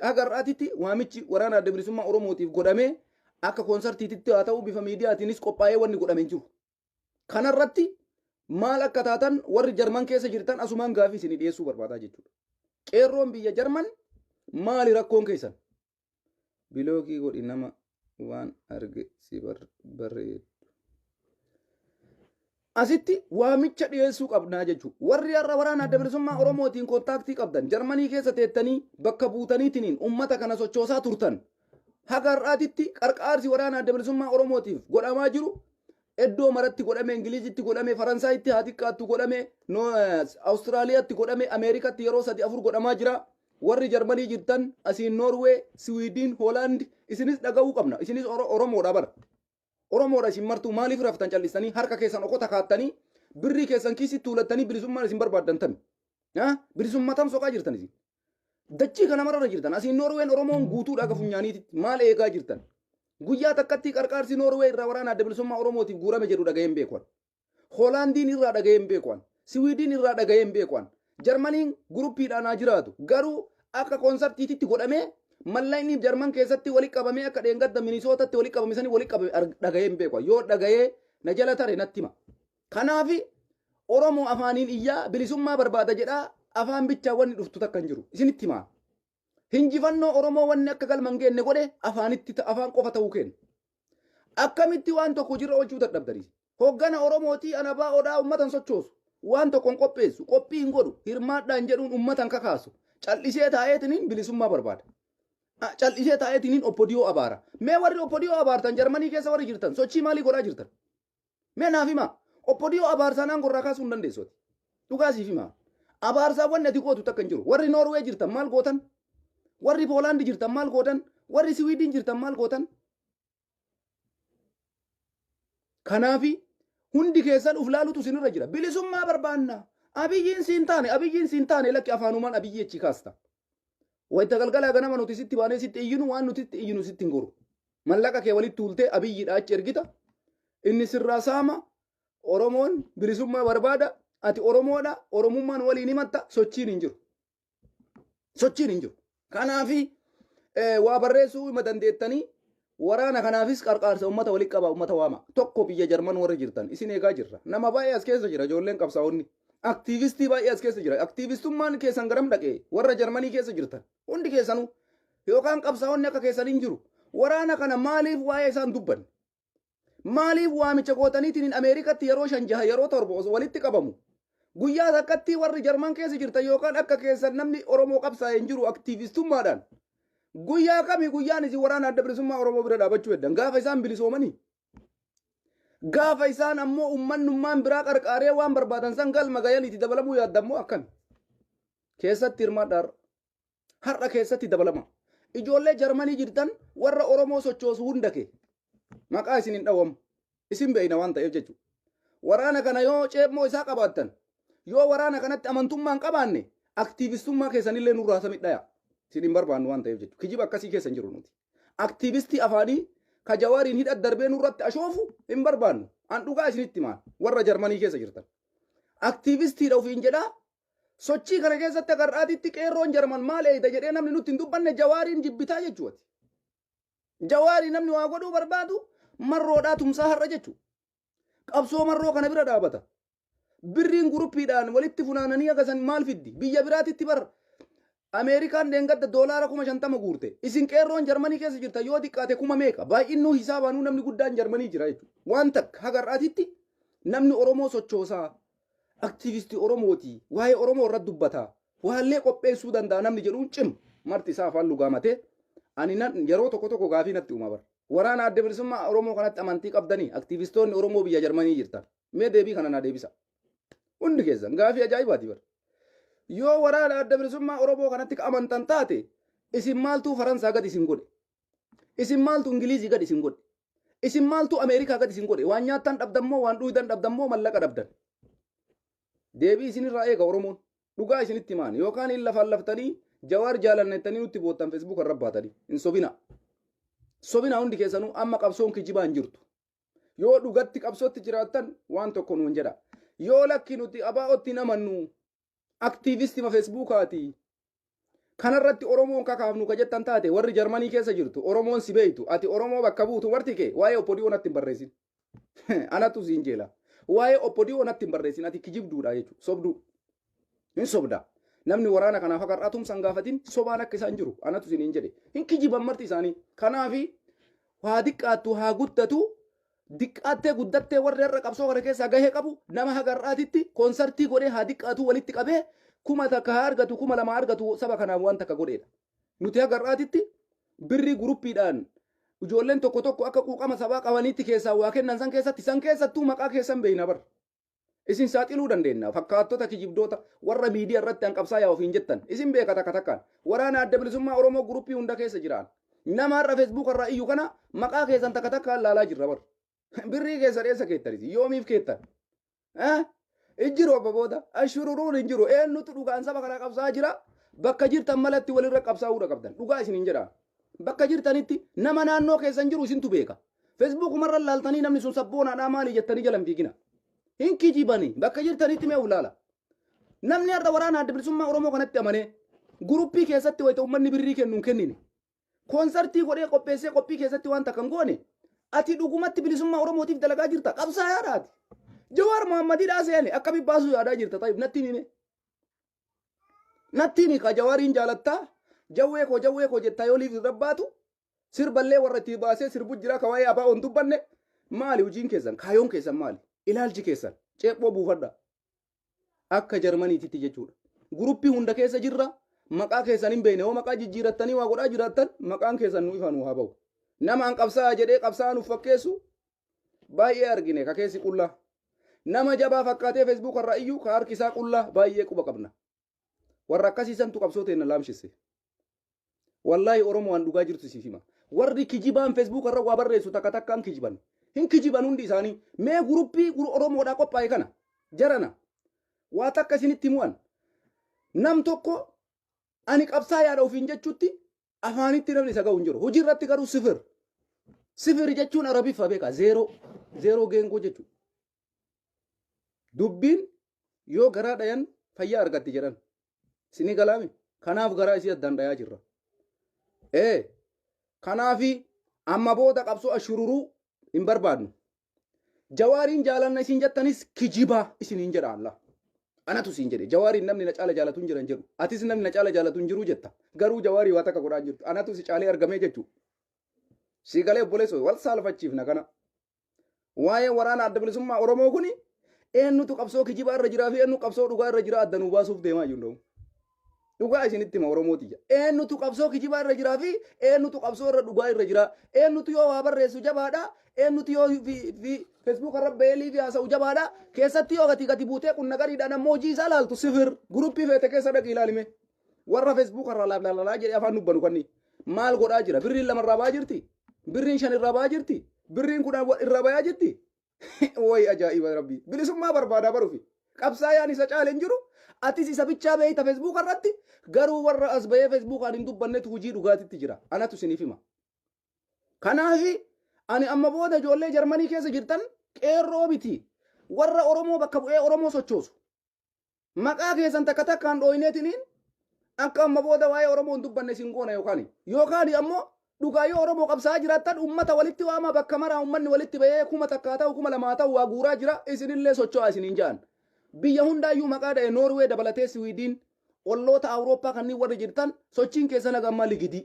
haga har'aatitti waamichi waraana Adda Bilisummaa Oromootiif godhamee, akka koonsartiititti haa ta'u bifa miidiyaatiinis qophaa'ee, wanni godhame hin jiru. Kanarratti maal akka taatan warri Jarman keessa jirtan asumaan gaafii isinii dhiyeessuu barbaadaa jechuudha. Qeerroon biyya Jarman Maali rakkoon keessan? Block godhi, nama waan arge si barreedu. Asitti waamicha dhiyeessuu qabnaa jechuudha. Warri har'a Waraana Adda Bilisummaa Oromootiin contact qabdan, Jarmanii keessa teettanii bakka buutaniitiin uummata kana sochoosaa turtan. Haga har'aatitti qarqaarsi Waraana Adda Bilisummaa Oromootiif godhamaa jiru iddoo maratti godhame, Ingilizitti godhame, Faransaayitti haa xiqqaattu godhame, Awustiraaliyaatti godhame, Ameerikaatti yeroo sadi afur godhamaa jira. Warri Jarmanii jirtan, asiin Noorwee, Siwiidin, Hoolaand, isinis dhaga'uu qabna. Isinis Oromoodha bara. Oromoodha isin martuu. Maaliif raftan callistanii, harka keessan okota kaattanii, birrii keessan kiisitti tuulattanii? Bilisummaan isin barbaaddan tami? Bilisummaa tam soqaa jirtan isin? Dachii kana mararra jirtan. Asiin Noorween Oromoon guutuudha aga funyaaniititti. Maal eegaa jirtan? Guyyaa takkatti qarqaarsi Noorwee irraa Waraana Adda Bilisummaa Oromootiif guurame jedhu dhaga'een beekuan. Hoolaandiin irraa dhaga'een beekuan. Siwiidin irraa dhaga'een beekuan. Jarmaniin groupiidhaan haa jiraatu. Garuu akka concertiititti godhamee, mallaqni Jarman keessatti walitti qabamee, akka dheengadda Minisootatti walitti qabame sanii walitti qabame dhaga'een beekuan. Yoo dhaga'ee na jala tare natti hima. Kanaafi Oromoo afaaniin iyyaa bilisummaa barbaada jedhaa, afaan bichaa wanni dhuftu takka hin jiru. Isinitti himaa. Hinjifannoo Oromoo wanni akka galma hin geenne godhe afaanitti afaan qofa ta'uu kenna. Akkamitti waan tokko jirra oolchuu dadhabdanii? Hoggana Oromootii anabaa odaa uummatan sochoosu. Waan tokko hin qopheessu, qophii hin godhu, hirmaadhaan jedhuun uummatan kakaasu. Callisee taa'eetiniin bilisummaa barbaada. Callisee taa'eetiniin OPDO abaara. Mee warri OPDO abaartan, Jarmanii keessa warri jirtan, sochii maalii godhaa jirtan? Mee naaf himaa. OPDO abaarsaan aangoo irraa kaasuu hin dandeessu. Dhugaa siif himaa. Abaarsaa wanni ati gootu takka hin jiru. Warri Noorwee jirtan maal gootan? Warri Poolaandi jirtan maal gootan? Warri Siwiidin jirtan maal gootan? Kanaafi hundi keessan uf laalutu isinirra jira. Bilisummaa barbaanna. Abiyyiin siin taane, Abiyyiin siin taane, lakki, afaanumaan Abiyyi achi kaasta. Wayita galgalaa ganama nuti sitti baanee sitti iyyinu, waan nuti sitti iyyinu sitti hin goru. Mallaqa kee walitti tuultee Abiyyiidha achi ergita. Inni sirraa saama. Oromoon bilisummaa barbaada. Ati Oromoodha. Oromummaan waliin himatta. Sochiin hin jiru. Sochiin hin jiru. Kanaafi waa barreessuu hima dandeettanii, waraana kanaafis qarqaarsa uummata walitti qaba, uummata waama. Tokko biyya Jarman warri jirtan isin eegaa jirra. Nama baay'ee as keessa jira, ijoolleen qabsaa'onni. Aktiivistii baay'ee as keessa jira. Aktiivistummaan keessan garam dhaqee, warra Jarmanii keessa jirtan? Hundi keessanuu yookaan qabsaa'onni akka keessan hin jiru. Waraana kana maaliif waa'ee isaan dubbanne? Maaliif waamicha gootaniitiin Ameerikatti yeroo shan, jaha, yeroo torba osoo walitti qabamu? Guyyaa takkatti warri Jarman keessa jirtan yookaan akka keessan namni Oromoo qabsaa'e hin jiru aktiivistummaadhaan. Guyyaa kami guyyaan isin Waraana Adda Bilisummaa Oromoo bira dhaabachuu heddan? Gaafa isaan bilisoomanii? Gaafa isaan ammoo ummannummaan biraa qarqaaree waan barbaadan san galma gayaniiti dabalamuu yaadda immoo akkami? Keessatti hirmaadhaa, har'a keessatti dabalama. Ijoollee Jarmanii jirtan, warra Oromoo sochoosu hunda kee maqaa isin hin dhawamu. Isin beeyna waan ta'eef jechuudha. Waraana kana yoo ceepmoo isaa qabaattan, yoo waraana kanatti amantummaa hin qabaanne, aktiivistummaa keessanillee nurraa samidhaya. Isin hin barbaannu waan ta'eef jechuudha. Kijiba akkasii keessa hin jiru nuti. Aktiivistii afaanii ka Jawaariin hidha darbee nurratti ashoofu hin barbaannu. An dhugaa isinitti himaan, warra Jarmanii keessa jirtan. Aktiivistiidha ofiin jedhaa sochii kana keessatti agarraatitti qeerroon Jarman maal eeyda jedhee namni nutti hin dubbanne, Jawaariin jibbitaa jechuudha. Jawaarii namni waa godhuu barbaadu Marroodhaa tumsaa har'a jechuudha. Qabsoo Marroo kana bira dhaabata. Birriin groupiidhaan walitti funaananii agasan maal fiddi? Biyya biraatitti bar Ameerikaan dheengadda $50,000 guurte. Isin qeerroon Jarmanii keessa jirta yoo xiqqaate kuma meeqa? Baay'innuu hisaabaanuu namni guddaan Jarmanii jira jechuudha. Waan takka haga har'aatitti namni Oromoo sochoosaa, aktiivistii Oromooti, waa'ee Oromoo irratti dubbataa, waallee qopheessuu danda'a namni jedhuun cimu marti isaa afaan lugaamatee. Ani nan yeroo tokko tokko gaafii natti uuma bara. Waraana Adda Bilisummaa Oromoo kanatti amantii qabdanii, aktiivistoonni Oromoo biyya Jarmanii jirtan? Mee deebii kana naa deebisa. Hundi keessan gaafii ajaa'ibaati bara. Yoo Waraana Adda Bilisummaa Oromoo kanatti ka amantan taate, isin maaltuu Faransaa gad isin godhe? Isin maaltu Ingilizii gad isin godhe? Isin maaltu Ameerikaa gad isin godhe? Waan nyaattan dhabdammoo, waan dhuydan dhabdammoo, mallaqa dhabdan? Deebii isinirraa eega Oromoon. Dhugaa isinitti himaan, yookaan hin lafaan laftanii Jawaar jaalannettanii nutti boottan Facebook irra baatanii. Hin sobina. Sobina hundi keessanuu, amma qabsoon kijibaa hin jirtu. Yoo dhugatti qabsootti jiraattan waan tokko nuun jedha. Yoo lakki, nuti ABO'tti hin amannu, aktiivistima Facebookaati, kanarratti Oromoon kakaafnu ka jettan taate, warri Jarmanii keessa jirtu, Oromoon si beeytu, ati Oromoo bakka buutu warti kee, waa'ee OPDO natti hin barreessin. Anatu siin jeela. Waa'ee OPDO natti hin barreessin, ati kijibduudha jechuudha. Sobduu. Hin sobda. Namni waraana kanaaf akka har'aa tumsa hin gaafatin sobaan akka isaan jiru anatu isiniin jedhe. Hin kijiban marti isaanii. Kanaafi haa diqqaattu haa guddatu, diqqaattee guddattee warri har'a qabsoo kana keessaa gahee qabu nama haga har'aatitti koonsartii godhee haa diqqaatu walitti qabee 1000 haa argatu, 2000 argatu, saba kanaaf waan takka godheedha. Nuti haga har'aatitti birrii guruppiidhaan ijoolleen tokko tokko akka quuqama sabaa qabaniitti keessaa waa kennan san keessatti san keessattuu maqaa keessan beeyna bar. Isin saaxiluu dandeenya. Fakkaattota kijibdoota warra miidiyaa irratti hanqabsaa yaa ofiin jettan. Isin beeka takka takkaan. Waraana Adda Bilisummaa Oromoo guruppii hunda keessa jiraan. Nama har'a Facebook irraa iyyu kana maqaa keessan takka takkaan laalaa jirra bar. Birrii keessan eessa keettan isin? Yoomiif keettan? Hin jiru abba booda. Ashururuun hin jiru. Eenyutu dhugaan saba kana qabsaa jira? Bakka jirtan malatti walirra qabsaa'uudha qabdan. Dhugaa isin hin jedhaa. Bakka jirtanitti nama naannoo keessan jiru isintu beeka. Feesbuukumarra laaltanii namni sun sabboonaadhaa maali jettanii jala hin fiigina. Hin kijibani. Bakka jirtanitti mee ulaala. Namni har'a waraana Adda Bilisummaa Oromoo kanatti amanee guruppii keessatti wayita uummanni birrii kennu hin kennine. Koonsartii godhee qopheessee qophii keessatti waan takka hin goone, ati dhugumatti bilisummaa Oromootiif dalagaa jirta. Qabsaayaadha ati. Jawaar Mohaammadidhaa seene akkami baasuu yaadaa jirta ta'iif natti himi. Natti himi ka Jawaariin jaalattaa, jawwee koo jawwee koo jettaa yoo liif irra baatu, sirballee warra itti baasee sirbu jira ka waa'ee abaa on dubbanne. Maali hojiin keessan? Kaayoon keessan maali? Ilaalchi keessan? Ceephoo buufadha. Akka Jarmaniititti jechuudha. Guruppii hunda keessa jirra. Maqaa keessan hin beekne, yoo maqaa jijjiirattanii waa godhaa jiraattan maqaan keessan nu ifa nu haa bahu. Nama an qabsaa'aa jedhee qabsaa'aa nuuf fakkeessu baay'ee argine, ka keessi qullaa. Nama jabaa fakkaatee Facebook irraa iyyuu ka harki isaa qullaa baay'ee quba qabna. Warra akkasii santu qabsoo teenna laamshisse. Wallaahi Oromoo waan dhugaa jirtu siif hima. Warri kijibaan Facebook irra waa barreessu takka takkaan kijiban. Hin kijiban hundi isaanii. Mee guruppii Oromoodhaa qophaa'e kana jarana waa takka isinitti himu'an. Nam tokko ani qabsaa yaada ofiin jechutti afaanitti namni isa ga'u hin jiru. Hojii irratti garuu sifir. Sifir jechuun Arabiffa beekaa, zeeroo. Zeeroo geengoo jechuudha. Dubbiin yoo garaa dhayan fayyaa argatti jedhan. Isinii galaami? Kanaaf garaa isii addaan dhayaa jirra. Ee, kanaafi amma booda qabsoo ashururuu hin barbaadnu. Jawaariin jaalanna isin jettanis kijibaa isiniin jedha Allah. Anatu siin jedhe. Jawaariin namni na caala jaalatu hin jiran jedhu. Atis namni na caala jaalatu hin jiru jetta. Garuu Jawaarii waa takka godhaa hin jirtu. Anatu si caalee argamee jechuu. Si galee obboleessoo wal saalfachiifna kana. Waa'ee waraana Adda Bilisummaa Oromoo kuni eenyutu qabsoo kijibaa irra jiraa fi eenyu qabsoo dhugaa irra jiraa adda nuu baasuuf deemaa jiru. Dhugaa isinitti hima Oromoo tiyya. Eenyutu qabsoo kijibaa irra jiraa fi eenyutu qabsoo irra dhugaa irra jiraa. Eenyutu yoo waa barreessu jabaadha. Eenyutu yoo fi Facebook irra beelii fi haasa'u jabaadha. Keessatti yoo gati gati buutee qunna gariidhaan ammoo hojii isaa ilaaltu sifir. Guruppii feete keessa dhaqi ilaalime. Warra Facebook irraa laalaalaa jedhee afaan dubbanu kanni maal godhaa jira? Birriin 2 irraa ba'aa jirti? Birriin 5 irraa ba'aa jirti? Birriin 10 irraa ba'aa jirti? Wayi ajaa'iba rabbii. Bilisummaa barbaadaa barufi. Qabsaayaan isa caale hin jiru. Atis isa bichaa beeyta Facebook irratti. Garuu warra as bahee Facebookaan hin dubbannetu hojii dhugaatitti jira. Anatu isiniif hima. Kanaafi ani amma booda ijoollee Jarmanii keessa jirtan qeerroo miti. Warra Oromoo bakka bu'ee Oromoo sochoosu. Maqaa keessan takka takkaan dhooyneetiniin akka amma booda waa'ee Oromoo hin dubbanne isin goona, yookaan ammoo dhugaa yoo Oromoo qabsaa'aa jiraattan uummata walitti waama. Bakka maraa uummanni walitti bahee 1000 ta'u, 2000 ta'u waa guuraa jira, isinillee socho'aa isiniin ja'an. Biyya hundaayyuu maqaa dha'e, Noorwee dabalatee, Siwiidiin, olloota Awurooppaa kanneen warri jirtan sochiin keessan haga ammaa ligidii.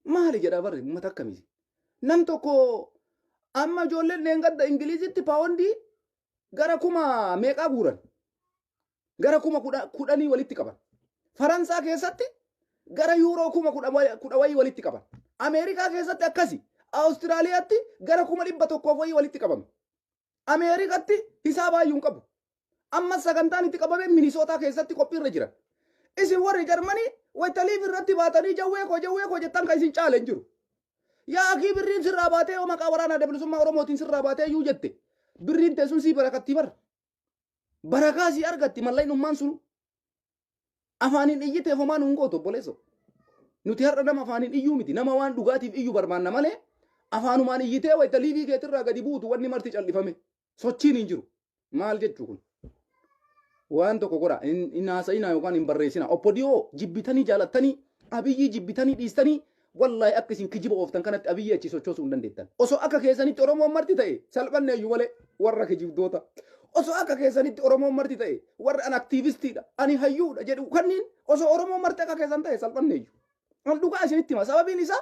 Maali jedha barri uummata akkamiiti? Nam tokko amma ijoolleen leengadda Ingilizitti paawondii gara kuma meeqaa guuran? Gara 10,000 walitti qaban. Faransaa keessatti gara yuuroo 10,000 wayii walitti qaban. Ameerikaa keessatti akkasi. Awustiraaliyaatti gara 100,000 wayii walitti qabame. Ameerikatti hisaabaayyuu hin qabu. Amma sagantaan itti qabame Minisootaa keessatti qophiirra jiran. Isin warri Jarmanii waytaliif irratti baatanii jawwee koo jawwee koo jettan kan isin caale hin jiru. Yaa akii, birriin sirraa baatee yoo maqaa waraana Adda Bilisummaa Oromootiin sirraa baatee iyyuu jette, birriin teessuun sii barakattii bara. Barakaa sii argatti mallaynummaan sun. Afaaniin iyyiteef homaa nuun gootu obboleessoo. Nuti har'a nama afaaniin iyyuu miti, nama waan dhugaatiif iyyu barbaanna malee afaanumaan iyyitee wayita liivii keetirraa gadi buutu wanni marti callifame. Sochiin hin jiru. Maal jechuu kun? Waan tokko godha, hin haasa'inaa yookaan hin barreessinaa. Oppodiyoo jibbitanii jaalattanii, Abiyyii jibbitanii dhiistanii, wallaahi akka isin kijiba ooftan kanatti Abiyyii achi sochoosuu hin dandeettan. Osoo akka keessanitti Oromoon marti ta'e salphanne iyyuu malee warra kijibdoota. Osoo akka keessanitti Oromoon marti ta'e, warri an aktiivistiidha, ani hayyuudha jedhu kanniin, osoo Oromoon marti akka keessan ta'e salphanneeyyu. An dhugaa isinitti hima. Sababiin isaa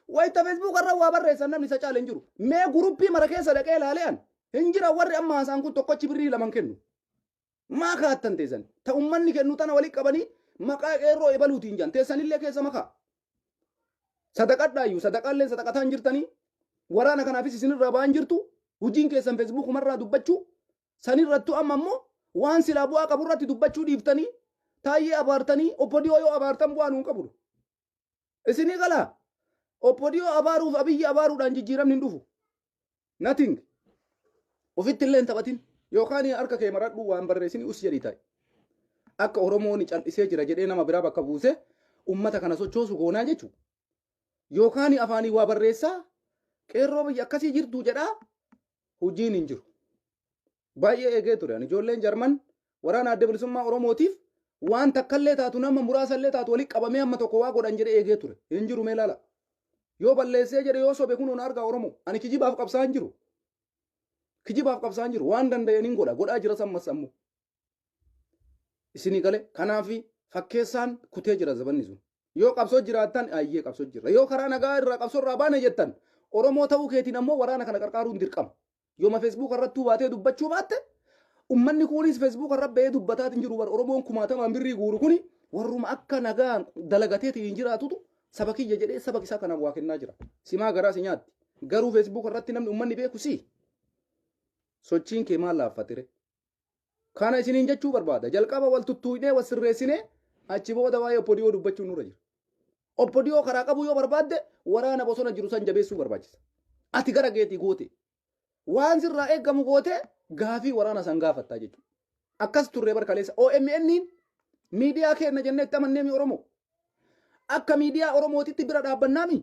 wayita Facebook irra waa barreessan namni isa caale hin jiru. Mee guruppii mara keessa dhaqee ilaalee an hin jira, warri amma haasaan kun tokkochi birrii laman kennu. Maa kaattan teessan? Ta ummanni kennu tana walitti qabanii maqaa qeerroo ebaluutiin jiran teessanillee keessa makaa. Sadaqadhaayyuu, sadaqaallee sadaqataa hin jirtanii, waraana kanaafis isinirraa ba'an jirtu. Hojiin keessan Facebookumarraa dubbachuu sanirrattu, amma immoo waan silaa bu'aa qaburratti dubbachuu dhiiftanii Taayyee abaartanii. OPDO yoo abaartan bu'aa nuun qabu. Isinii galaa? OPDO abaaruuf Abiyyi abaaruudhaan jijjiiramni hin dhufu. Nothing. Ofitti illee hin taphatin, yookaan harka kee maradhu, waan barreessini us jedhii taa'e. Akka Oromoon cal'isee jira jedhee nama biraa bakka buusee ummata kana sochoosu goonaa jechuudha. Yookaan afaanii waa barreessaa, qeerroo biyya akkasii jirtu jedhaa, hojiin hin jiru. Baay'ee eegee ture. Ani ijoolleen Jarman waraana Adda Bilisummaa Oromootiif waan takkallee taatu, nama muraasallee taatu walitti qabamee amma tokko waa godhan jedhee eegee ture. Hin jiru, mee ilaala. Yoo balleessee jedhe, yoo sobe, kunuun argaa Oromoo. Ani kijibaaf qabsaa hin jiru. Kijibaaf qabsaa hin jiru. Waan danda'een hin godha. Godhaa jira sammas ammoo. Isinii galee? Kanaaf fakkeessaan kutee jira zabanni sun. Yoo qabsoo jiraattan, ayyee, qabsoo jirra. Yoo karaa nagaa irraa qabsoo irraa baane jettan, Oromoo ta'uu keetiin ammoo waraana kana qarqaaruun dirqama. Yooma Facebook irrattuu baatee dubbachuu baatte, ummanni kunis Facebook irra ba'ee dubbataatiin jiru bar. Oromoon kumaatamaan birrii guuru kuni warruma akka nagaan dalagateetiin hin jiraatutu saba kiyya jedhee saba isaa kanaaf waa kennaa jira. Simaa garaa si nyaatti. Garuu Facebook irratti namni ummanni beeku si. Sochiin kee maal laaffatire? Kana isiniin jechuu barbaada. Jalqaba wal tuttuuynee wal sirreessinee achi booda waa'ee OPDO dubbachuun nurra jira. OPDO karaa qabuu yoo barbaadde, waraana bosona jiru san jabeessuu barbaachisa. Ati gara geetii goote. Waan sirraa eeggamu goote, gaafii waraana san gaafattaa jechuudha. Akkas turre bar kaleessa. OMN miidiyaa keenya jennee itti amanneemi Oromoo. Akka miidiyaa Oromootitti bira dhaabbannaami.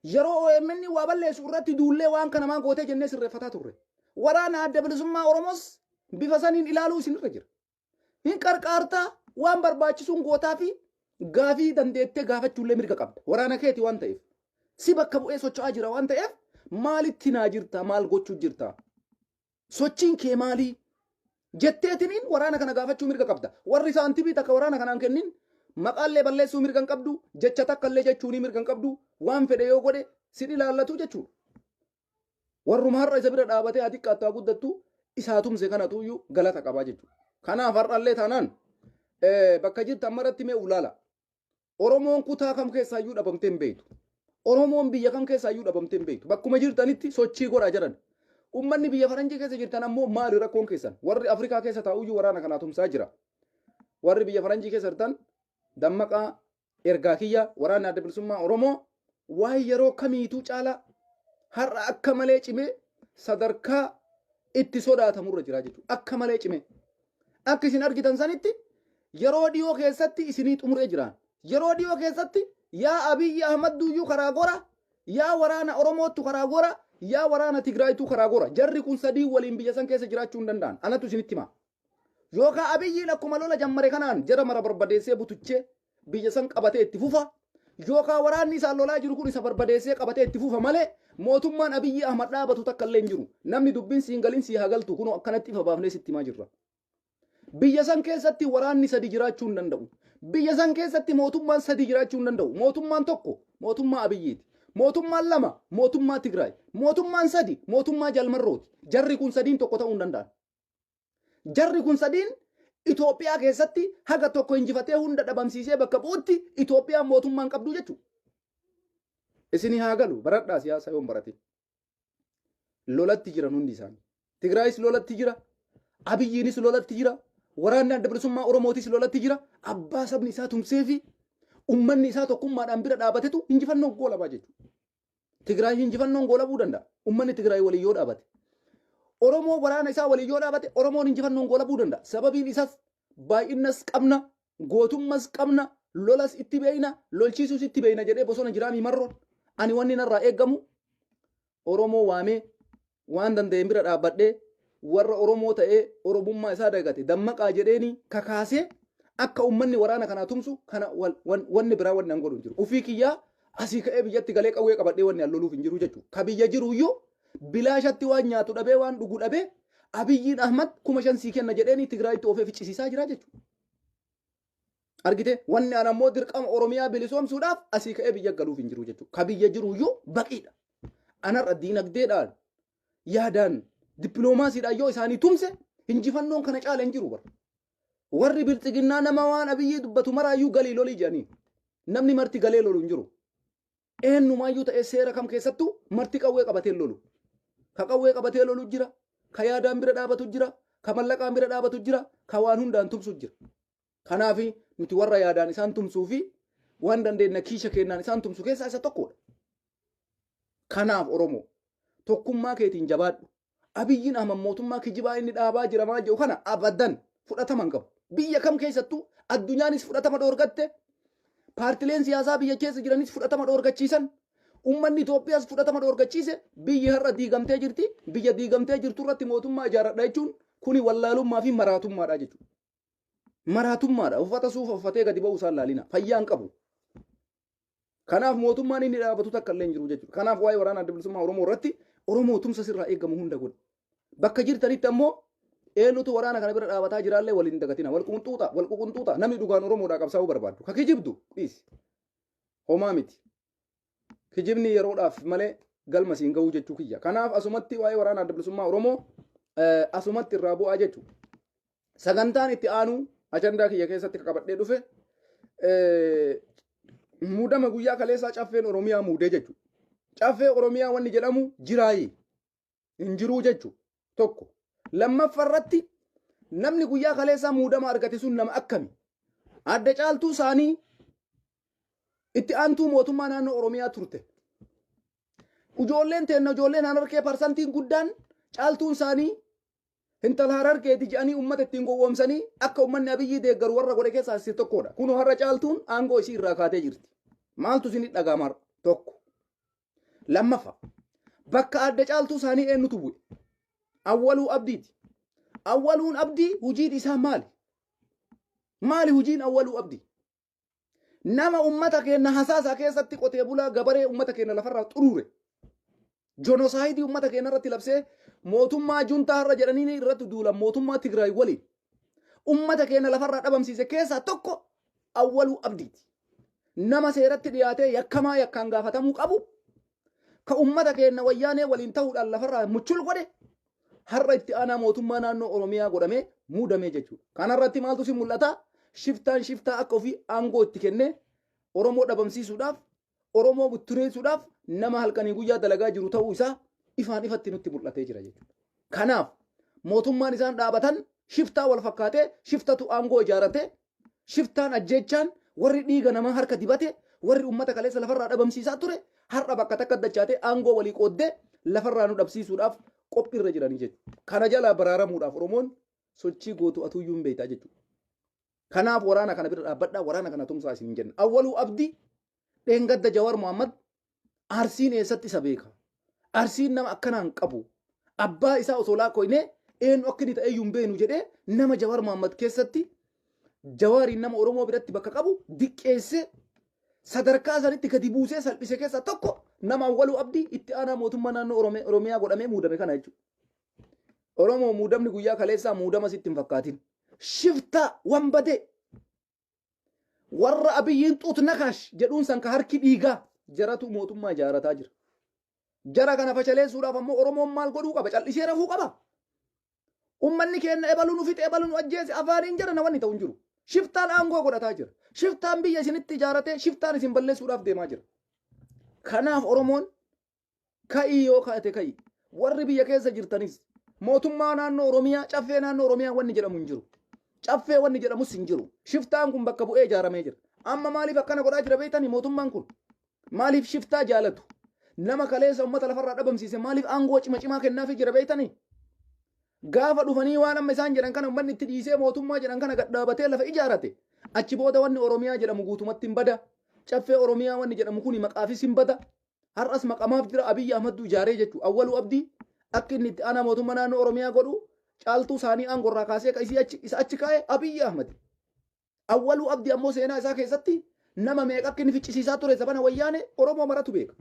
Yeroo OMN waa balleessu irratti duullee waan kana maa gootee jennee sirreeffataa turre. Waraana Adda Bilisummaa Oromoos bifa saniin ilaaluu isinirra jira. Hin qarqaartaa, waan barbaachisuun gootaa fi gaafii dandeettee gaafachuullee mirga qabda. Waraana keeti waan ta'eef. Si bakka bu'ee socho'aa jira waan ta'eef, maalitti naa jirta, maal gochuu jirta? Sochiin kee maalii? Jetteetiniin waraana kana gaafachuu mirga qabda. Warri saantimii takka waraana kanaan kennin maqaallee balleessuu mirga hin qabdu, jecha takka illee jechuunii mirga hin qabdu, waan fedhe yoo godhe sin ilaallatu jechuudha. Warruma har'a isa bira dhaabatee haa xiqqaattu haa guddattu isaa tumse kanatu iyyuu galata qabaa jechuudha. Kanaaf har'allee taanaan bakka jirtan maratti mee ulaala. Oromoon kutaa kam keessaayyuu dhabamtee hin beektu. Oromoon biyya kam keessaayyuu dhabamtee hin beektu. Bakkuma jirtanitti sochii godhaa jiran. Uummanni biyya faranjii keessa jirtan ammoo maali rakkoon keessan? Warri Afrikaa keessa taa'uyyuu waraana kanaa tumsaa jira. Warri biyya faranjii keessa jirtan dammaqaa, ergaa kiyya. Waraanni Adda Bilisummaa Oromoo waan yeroo kamiituu caalaa har'a akka malee cimee sadarkaa itti sodaatamurra jira jechuudha. Akka malee cimee. Akka isin argitan sanitti yeroo dhiyoo keessatti isinii xumuree jiraan. Yeroo dhiyoo keessatti yaa Abiyyi Ahmad duyyuu karaa gora, yaa waraana Oromoottu karaa gora, yaa waraana Tigraaytuu karaa gora. Jarri kun sadii waliin biyya san keessa jiraachuu hin danda'an. Anatu isinitti hima. Yookaan Abiyyiin akkuma lola jammare kanaan jara mara barbadeessee butuchee biyya san qabatee itti fufa. Yookaan waraanni isaan lolaa jiru kun isa barbadeessee qabatee itti fufa malee mootummaan Abiyyi Ahmad dhaabatu takka illee hin jiru. Namni dubbiin siin galin sii haa galtu, kunoo akkanatti ifa baafnee sitti himaa jirra. Biyya san keessatti waraanni sadi jiraachuu hin danda'u. Biyya san keessatti mootummaan sadi jiraachuu hin danda'u. Mootummaan tokko mootummaa Abiyyiiti. Mootummaan lama mootummaa Tigraay. Mootummaan sadi mootummaa Jalmarrooti. Jarri kun sadiin tokko ta'uu hin danda'an. Jarri kun sadiin Itoophiyaa keessatti haga tokko injifatee hunda dhabamsiisee bakka bu'utti Itoophiyaan mootummaan qabdu jechuudha. Isinii haa galu, baradhaa siyaasa yoon baratin. Lolatti jiran hundi isaanii. Tigraayis lolatti jira. Abiyyiinis lolatti jira. Waraanni Adda Bilisummaa Oromootis lolatti jira. Abbaa sabni isaa tumsee fi ummanni isaa tokkummaadhaan bira dhaabatetu injifannoon goolabaa jechuudha. Tigraay injifannoon goolabuu danda'a. Ummanni Tigraay waliin yoo dhaabate. Oromoo waraana isaa waliin yoo dhaabate, Oromoon injifannoon goolabuu danda'a. Sababiin isaas baay'innas qabna, gootummas qabna, lolas itti beeyna, lolchiisuus itti beeyna jedhee bosona jiraamii marroon. Ani wanni narraa eeggamu Oromoo waamee waan danda'een bira dhaabbadhee, warra Oromoo ta'ee Oromummaa isaa dagate dammaqaa jedheeni kakaasee akka ummanni waraana kanaa tumsu kana wanni biraa wanni an godhu hin jiru. Ufii kiyyaa asii ka'ee biyyatti galee qawwee qabadhee wanni an loluuf hin jiru jechuudha. Ka biyya jiru iyyuu bilaashatti waan nyaatu dhabee, waan dhugu dhabee, Abiyyiin Ahmad 5,000 sii kenna jedheeni Tigraayitti oofee ficcisiisaa jira jechuudha. Argite, wanni an ammoo dirqama Oromiyaa bilisoomsuudhaaf asii ka'ee biyya galuuf hin jiru jechuudha. Ka biyya jiru iyyuu baqiidha. Anarra diinagdeedhaan, yaadaan, dippiloomaasiidhaan yoo isaanii tumse injifannoon kana caala hin jiru bara. Warri bilxiginnaa nama waan Abiyyii dubbatu maraayyuu galii lolii jedhanii. Namni marti galee lolu hin jiru. Eenyumaayyuu ta'ee seera kam keessattuu marti qawwee qabatee lolu. Ka qawwee qabatee lolu jira. Ka yaadaan bira dhaabatu jira. Ka mallaqaan bira dhaabatu jira. Ka waan hundaan tumsu jira. Kanaaf nuti warra yaadaan isaan tumsuu fi waan dandeenya kiisha kennaan isaan tumsu keessaa isa tokkodha. Kanaaf Oromoo, tokkummaa keetiin jabaadhu. Abiyyiin Ahmad mootummaa kijibaa inni dhaabaa jira maal jedhu kana abadan fudhatama hin qabu. Biyya kam keessattuu addunyaanis fudhatama dhoorgatte, paartileen siyaasaa biyya keessa jiranis fudhatama dhoorgachiisan, uummanni Itoophiyaas fudhatama dhoorgachiise. Biyyi har'a diigamtee jirti. Biyya diigamtee jirtu irratti mootummaa ijaaradha jechuun kuni wallaalummaa fi maraatummaadha jechuudha. Maraatummaadha. Uffata suufa uffatee gadi ba'uu isaan laalina. Fayyaa hin qabu. Kanaaf mootummaan inni dhaabatu takka illee hin jiru jechuudha. Kanaaf waa'ee waraana Adda Bilisummaa Oromoo irratti Oromoo tumsa sirraa eegamu hunda godhi. Bakka jirtanitti ammoo eenyutu waraana kana bira dhaabataa jiraallee waliin dagatina. Wal qunxuuxa, wal ququnxuuxa. Namni dhugaan Oromoodhaa qabsaa'uu barbaadu. Ka kijibdu dhiisi. Homaa miti. Kijibni yeroodhaaf malee galma siin ga'uu jechuu kiyya. Kanaaf asumatti waa'ee waraana Adda Bilisummaa Oromoo asumatti irraa bu'aa jechuudha. Sagantaan itti aanu ajandaa kiyya keessatti qabadhee dhufe muudama guyyaa kaleessaa caffeen Oromiyaa muudee jechuudha. Caffee Oromiyaa wanni jedhamu jiraayi hin jiruu jechuudha. Tokko. Lammaffaa irratti namni guyyaa kaleessaa muudama argate sun nama akkami? Adda Caaltuu isaanii itti aantuu mootummaa naannoo Oromiyaa turte. Ijoolleen teenna, ijoolleen Harargee parsantiin guddaan Caaltuun isaanii intala Harargeeti jedhanii uummata ittiin gowwoomsanii akka uummanni Abiyyii deeggaru warra godhe keessaa isii tokkodha. Kunoo har'a Caaltuun aangoo isii irraa kaatee jirti. Maaltu isin dhaga'ama har'a? Tokko. Lammaffaa, bakka adda Caaltuu isaanii eenyutu bu'e? Awwaluu Abdiiti. Awwaluun Abdii hojiin isaa maali? Maali hojiin Awwaluu Abdii? Nama uummata keenya hasaasaa keessatti qotee bulaa gabaree uummata keenya lafarraa xuruure. Jonosaayidii uummata keenya irratti labsee mootummaa juntaa har'a jedhanii irratti duulan mootummaa Tigraay waliin uummata keenya lafarraa dhabamsiise keessaa tokko Awwaluu Abdiiti. Nama seeratti dhiyaatee yakkamaa yakkaan gaafatamuu qabu, ka uummata keenya wayyaanee waliin ta'uudhaan lafarraa muchul godhe, har'a itti aanaa mootummaa naannoo Oromiyaa godhamee muudamee jechuudha. Kanarratti maaltu si mul'ata? Shiftaan shiftaa akka ofii aangoo itti kennee Oromoo dhabamsiisuudhaaf, Oromoo buttureessuudhaaf nama halkanii guyyaa dalagaa jiru ta'uu isaa ifaan ifatti nutti mul'atee jira jechuudha. Kanaaf mootummaan isaan dhaabatan shiftaa wal fakkaatee, shiftatu aangoo ijaarate, shiftaan ajjeechaan warri dhiiga namaa harka dibate, warri uummata kaleessa lafarraa dhabamsiisaa ture har'a bakka takka dachaatee aangoo walii qooddee lafarraa nu dhabsiisuudhaaf qophiirra jiranii jechuudha. Kana jalaa baraaramuudhaaf Oromoon sochii gootu atuyyuu hin beektaa jechuudha. Kanaaf waraana kana bira dhaabbadhaa, waraana kana tumsaa isin jenna. Awwaluu Abdii dheengadda Jawar Muhammad Arsiin eessatti isa beeka? Arsiin nama akkanaan qabu. Abbaa isaa osoo laakkoyne eenyu akka inni ta'e iyyuu hin beeknu jedhee nama Jawar Muhammad keessatti Jawaariin nama Oromoo biratti bakka qabu diqqeessee sadarkaa sanitti gadi buusee salphise keessaa tokko nama Awwaluu Abdii itti aanaa mootummaa naannoo Oromiyaa godhamee muudame kana jechuudha. Oromoo, muudamni guyyaa kaleessaa muudama sitti hin fakkaatin. Shiftaa wanbadee warra Abiyyiin xuut nakaash jedhuun san ka harki dhiigaa jaratu mootummaa ijaarataa jira. Jara kana fashaleessuudhaaf ammoo Oromoon maal godhuu qaba? Callisee rafuu qaba. Uummanni keenya ebalu nu fixe, ebalu nu ajjeese afaaniin jara wanni ta'u hin jiru. Shiftaan aangoo godhataa jira. Shiftaan biyya isinitti ijaaratee shiftaan isin balleessuudhaaf deemaa jira. Kanaaf Oromoon ka'ii, yoo kaate ka'i. Warri biyya keessa jirtanis mootummaa naannoo Oromiyaa, caffee naannoo Oromiyaa wanni jedhamu hin jiru. Caffee wanni jedhamus hin jiru. Shiftaan kun bakka bu'ee ijaaramee jira. Amma maaliif akkana godhaa jira beektanii mootummaan kun? Maaliif shiftaa jaalatu? Nama kaleessa uummata lafarraa dhabamsiise maaliif aangoo cima cimaa kennaafii jira beektanii? Gaafa dhufanii waan amma isaan jedhan kana uummanni itti dhiisee mootummaa jedhan kana gadhaabatee lafa ijaarate. Achi booda wanni Oromiyaa jedhamu guutumatti hin bada. Caffee Oromiyaa wanni jedhamu kuni maqaafis hin bada. Har'as maqamaaf jira, Abiyyi Ahmaddu ijaaree jechuudha. Awwaluu Abdii akka inni itti aanaa mootummaa naannoo Oromiyaa godhu Caaltuu isaanii aangorraa kaasee isa achi kaa'e Abiyyi Ahmad. Awwaluu Abdii ammoo seenaa isaa keessatti nama meeqa akka inni ficcisiisaa ture zabana wayyaane Oromoo maratu beeka.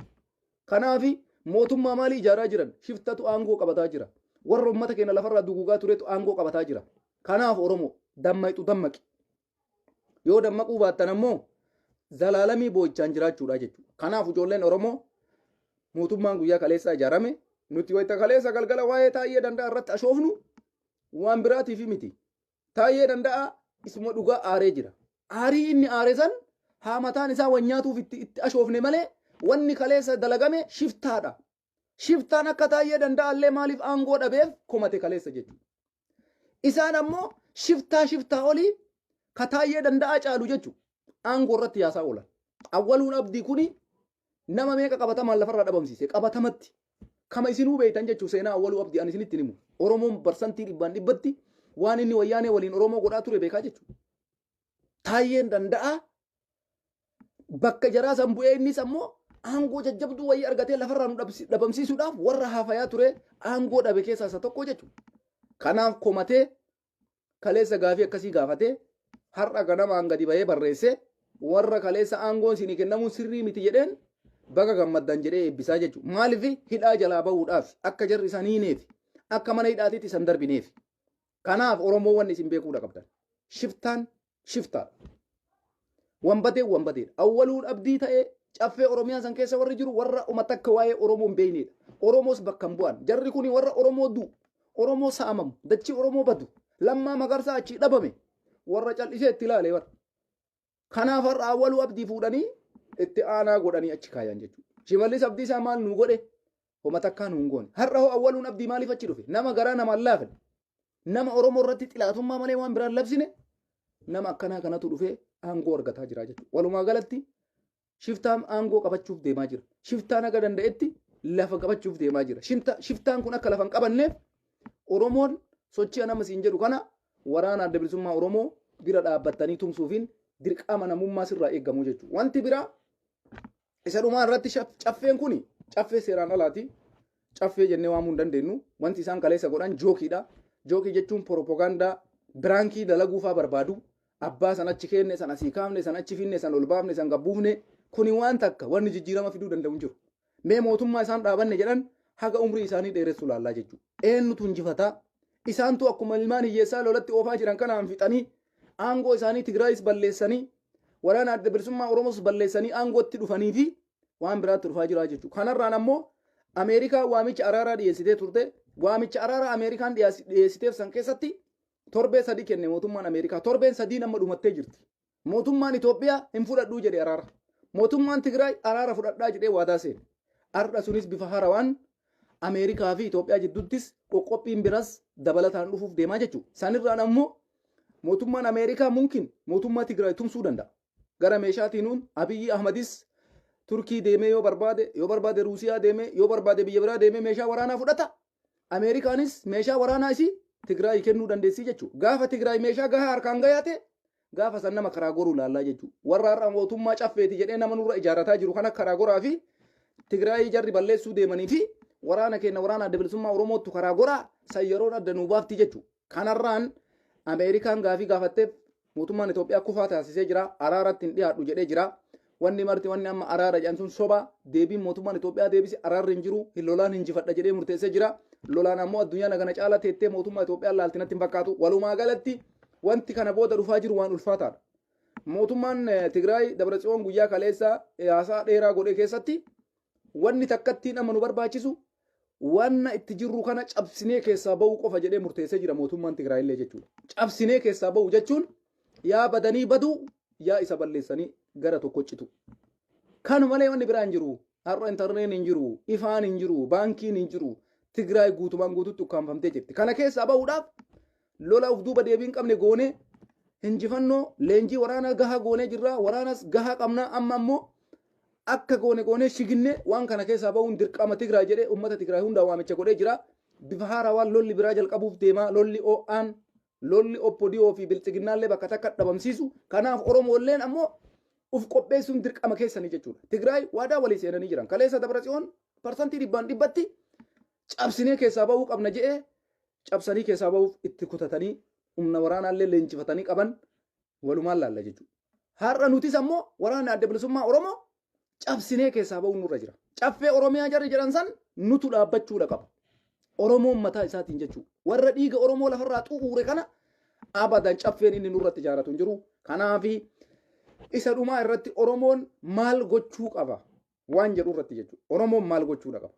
Kanaafi mootummaa maalii ijaaraa jiran? Shiftatu aangoo qabataa jira. Warra uummata keenya lafarraa duguugaa turetu aangoo qabataa jira. Kanaaf Oromoo dammaqxu dammaqi. Yoo dammaquu baattan ammoo zalaalamii boo'ichaan jiraachuudha jechuudha. Kanaaf ijoolleen Oromoo, mootummaan guyyaa kaleessaa ijaarame, nuti wayita kaleessa galgala waa'ee Taayyee Danda'a irratti ashoofnu waan biraatiif miti. Taayyee Danda'a isuma dhugaa aaree jira. Aarii inni aare san haa mataan isaa wan nyaatuuf itti ashoofne malee wanni kaleessa dalagame shiftaadha. Shiftaan akka Taayyee Danda'a illee maaliif aangoo dhabeef komate kaleessa jechuudha. Isaan ammoo shiftaa shiftaa olii ka Taayyee Danda'aa caalu jechuudha. Aangoo irratti yaasaa oolan. Awwaluun Abdii kuni nama meeqa qabatamaan lafarraa dhabamsiise qabatamatti. Kama isinuu beektan jechuun seenaa Awwaluu Abdii ani isinitti himu. Oromoon barsantii dhibbaan dhibbatti waan inni Wayyaanee waliin Oromoo godhaa ture beekaa jechuudha. Taayyeen Danda'aa bakka jaraa san bu'ee innis ammoo aangoo jajjabduu wayii argatee lafarraa nu dhabamsiisuudhaaf warra haafayaa ture aangoo dhabe keessaa isa tokko jechuudha. Kanaaf komatee kaleessa gaafii akkasii gaafatee, har'a ganamaan gadi bahee barreessee, warra kaleessa aangoon isinii kennamuun sirrii miti jedheen baga gammaddan jedhee eebbisaa jechuudha. Maaliif? Hidhaa jalaa bahuudhaaf, akka jarri isaan hiineef, akka mana hidhaatiitti isan darbineef. Kanaaf Oromoo, wanni isin beekuudha qabdan. Shiftaan shiftaadha. Wanbatee wanbateedha. Awwaluun Abdii ta'ee caffee Oromiyaa san keessa warri jiru warra uummata akka waa'ee Oromoo hin beeknedha. Oromoos bakka hin bu'an. Jarri kuni warra Oromoo du'u, Oromoo saamamu, dachii Oromoo badu, Lammaa Magarsaa achii dhabame warra cal'isee itti ilaale bara. Kanaaf har'a Awwaluu Abdii fuudhanii itti aanaa godhanii achi kaayan jechuudha. Shimallis Abdiisaa maal nu godhe? Homa takkaa nu hin goone. Har'a hoo Awwaluun Abdii maaliif achi dhufe? Nama garaa namaan laafne. Nama Oromoo irratti xilaatummaa malee waan biraan labsine, nama akkanaa kanatu dhufee aangoo argataa jira jechuudha. Walumaa galatti shiftaan aangoo qabachuuf deemaa jira. Shiftaan haga danda'etti lafa qabachuuf deemaa jira. Shiftaan kun akka lafa hin qabanneef Oromoon sochii anama siin jedhu kana waraana Adda Bilisummaa Oromoo bira dhaabbattanii tumsuufiin dirqama namummaa sirraa eegamu jechuudha. Wanti biraa isa dhumaa irratti, caffeen kuni caffee seeraan alaati. Caffee jennee waamuu hin dandeenyu. Wanti isaan kaleessa godhan jokeiidha. Jokeii jechuun propagaandaa prankii dalaguufaa barbaadu. Abbaa san achi kenne, san asii kaafne, san achi finne, san ol baafne, san gabbuufne. Kuni waan takka wanni jijjiirama fiduu danda'u hin jiru. Mee mootummaa isaan dhaabanne jedhan haga umrii isaanii dheeressu laallaa jechuudha. Eenyutu injifataa? Isaantu akkuma ilmaan hiyyeessaa lolatti oofaa jiran kanaan fixanii aangoo isaanii Tigraayis balleessanii, waraana Adda Bilisummaa Oromoos balleessanii aangootti dhufanii fi waan biraatti dhufaa jira jechuudha. Kanarraan ammoo Ameerikaan waamicha araaraa dhiyeessitee turte. Waamicha araaraa Ameerikaan dhiyeessiteef san keessatti torbee 3 kenne mootummaan Ameerikaa. Torbeen 3 amma dhumattee jirti. Mootummaan Itoophiyaa hin fudhadhuu jedhe araara. Mootummaan Tigraay araara fudhadhaa jedhee waadaa seene. Har'a sunis bifa haarawaan Ameerikaa fi Itoophiyaa jidduuttis qoqqophiin biras dabalataan dhufuuf deemaa jechuudha. Sanirraan ammoo mootummaan Ameerikaa mumkin mootummaa Tigraay tumsuu danda'a. Gara meeshaatiinuun Abiyyi Ahmadis Turkii deemee yoo barbaade, yoo barbaade Ruusiyaa deemee, yoo barbaade biyya biraa deemee meeshaa waraanaa fudhata. Ameerikaanis meeshaa waraanaa isii Tigraay kennuu dandeessii jechuudha. Gaafa Tigraay meeshaa gahaa harkaan gayaate, gaafa san nama karaa goruu laallaa jechuudha. Warra har'a mootummaa caffeeti jedhee nama nurra ijaarrataa jiru kana karaa goraa fi Tigraay jarri balleessuu deemanii fi waraana keenya, waraana Adda Bilisummaa Oromootu karaa goraa, san yeroon adda nuu baafti jechuudha. Kanarraan Ameerikaan gaafii gaafatteef mootummaan Itoophiyaa kufaa taasisee jira. Araaratti hin dhiyaadhu jedhee jira. Wanni marti wanni amma araara jedhan sun soba. Deebiin mootummaan Itoophiyaa deebise araarri hin jiru. Hin lolaan hinjifadha jedhee murteessee jira. Lolaan ammoo addunyaa nagana caala teettee mootummaa Itoophiyaa laaltinatti hin fakkaatu. Walumaa galatti wanti kana booda dhufaa jiru waan ulfaataadha. Mootummaan Tigraay Dabratsiyoon guyyaa kaleessa haasaa dheeraa godhe keessatti, wanni takkattiin amma nu barbaachisu wanna itti jirru kana cabsinee keessaa ba'uu qofa jedhee murteessee jira mootummaan Tigraay illee jechuudha. Cabsinee keessaa ba'u jechuun yaa badanii baduu, yaa isa balleessanii gara tokko citu. Kanu malee wanni biraa hin jiru. Har'a intarneetiin hin jiru, ifaan hin jiru, baankiin hin jiru. Tigraay guutumaan guututti ukkaanfamtee jirti. Kana keessaa ba'uudhaaf lola of duuba deebii hin qabne goonee, injifannoo leenjii waraanaa gahaa goonee jirra. Waraanas gahaa qabna. Amma ammoo akka goone goonee shiginne waan kana keessaa ba'uun dirqama Tigraay jedhee uummata Tigraay hundaa waamicha godhee jira. Bifa haarawaan lolli biraa jalqabuuf deema. Lolli OAN, lolli OPDO fi Bilxiginnaallee bakka takka dhabamsiisu. Kanaaf Oromoolleen ammoo uf qopheessuun dirqama keessanii jechuudha. Tigraay waadaa walii seenanii jiran. Kaleessa Dabratsiyoon parsantii dhibbaan dhibbatti cabsinee keessaa ba'uu qabna jedhee, cabsanii keessaa ba'uuf itti kutatanii humna waraanaallee leenjifatanii qaban, walumaan laalla jechuudha. Har'a nutis ammoo waraanni Adda Bilisummaa Oromoo cabsinee keessaa ba'uun nurra jira. Caffee Oromiyaa jarri jedhan san nutu dhaabbachuudha qaba. Oromoon mataa isaatiin jechuudha. Warra dhiiga Oromoo lafarraa xu'uure kana abadan caffeen inni nurratti ijaaratu hin jiru. Kanaafi isa dhumaa irratti Oromoon maal gochuu qaba waan jedhu irratti jechuudha. Oromoon maal gochuu qaba?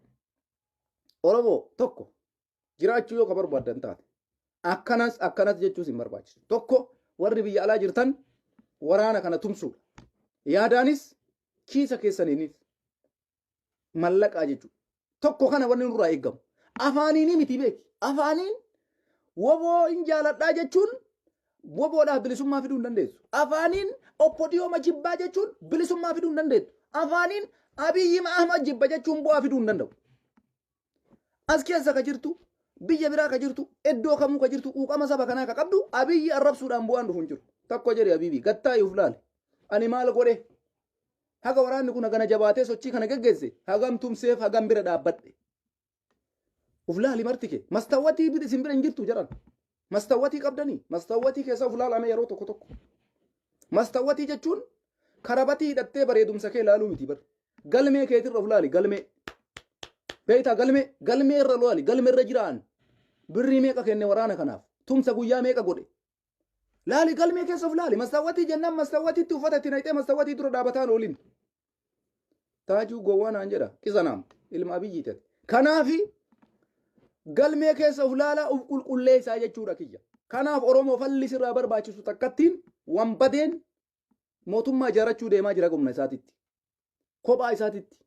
Oromoo tokko jiraachuu yoo ka barbaaddan taate akkanas akkanas jechuus hin barbaachisu. Tokko, warri biyya alaa jirtan waraana kana tumsuudha. Yaadaanis kiisa keessaniinis mallaqaa jechuudha. Tokko kana wanni nurraa eegamu. Afaaniin miti beeki. Afaaniin woboo hin jaaladhaa jechuun woboodhaaf bilisummaa fiduu hin dandeessu. Afaaniin OPDO jibbaa jechuun bilisummaa fiduu hin dandeessu. Afaaniin Abiyyi Ahmad jibba jechuun bu'aa fiduu hin danda'u. As keessa ka jirtu, biyya biraa ka jirtu, iddoo kamuu ka jirtu, quuqama saba kanaa ka qabdu, Abiyyi arrabsuudhaan bu'aan dhufu hin jiru. Tokko jedhe Abiyyi gattaa'ii uf laale. Ani maal godhe? Haga waraanni kun hagana jabaatee sochii kana geggeesse, hagam tumseef, hagam bira dhaabbadhe? Uf laali marti kee. Mastawwatii isin bira hin jirtu jedhan. Mastawwatii qabdanii mastawwatii keessa uf laalame yeroo tokko tokko. Mastawwatii jechuun karabatii hidhattee bareedumsa kee laaluu miti bar. Galmee keetirra uf laali, galmee. Beektaa, galmee galmee irra laali, galmee irra jiraan. Birrii meeqa kenne waraana kanaaf? Tumsa guyyaa meeqa godhe? Laali, galmee keessa uf laali. Mastawwatii jennaan mastawwatiitti uffata itti naqxee mastawwatii dura dhaabataan oolin. Taajuu gowwaa naan jedha. Qisanaam ilma Abiyyi ta'e. Kanaafi galmee keessa uf laalaa, uf qulqulleessaa jechuudha kiyya. Kanaaf Oromoo falli sirraa barbaachisu takkattiin, wanbadeen mootummaa ijaarachuu deemaa jira humna isaatitti. Kophaa isaatitti.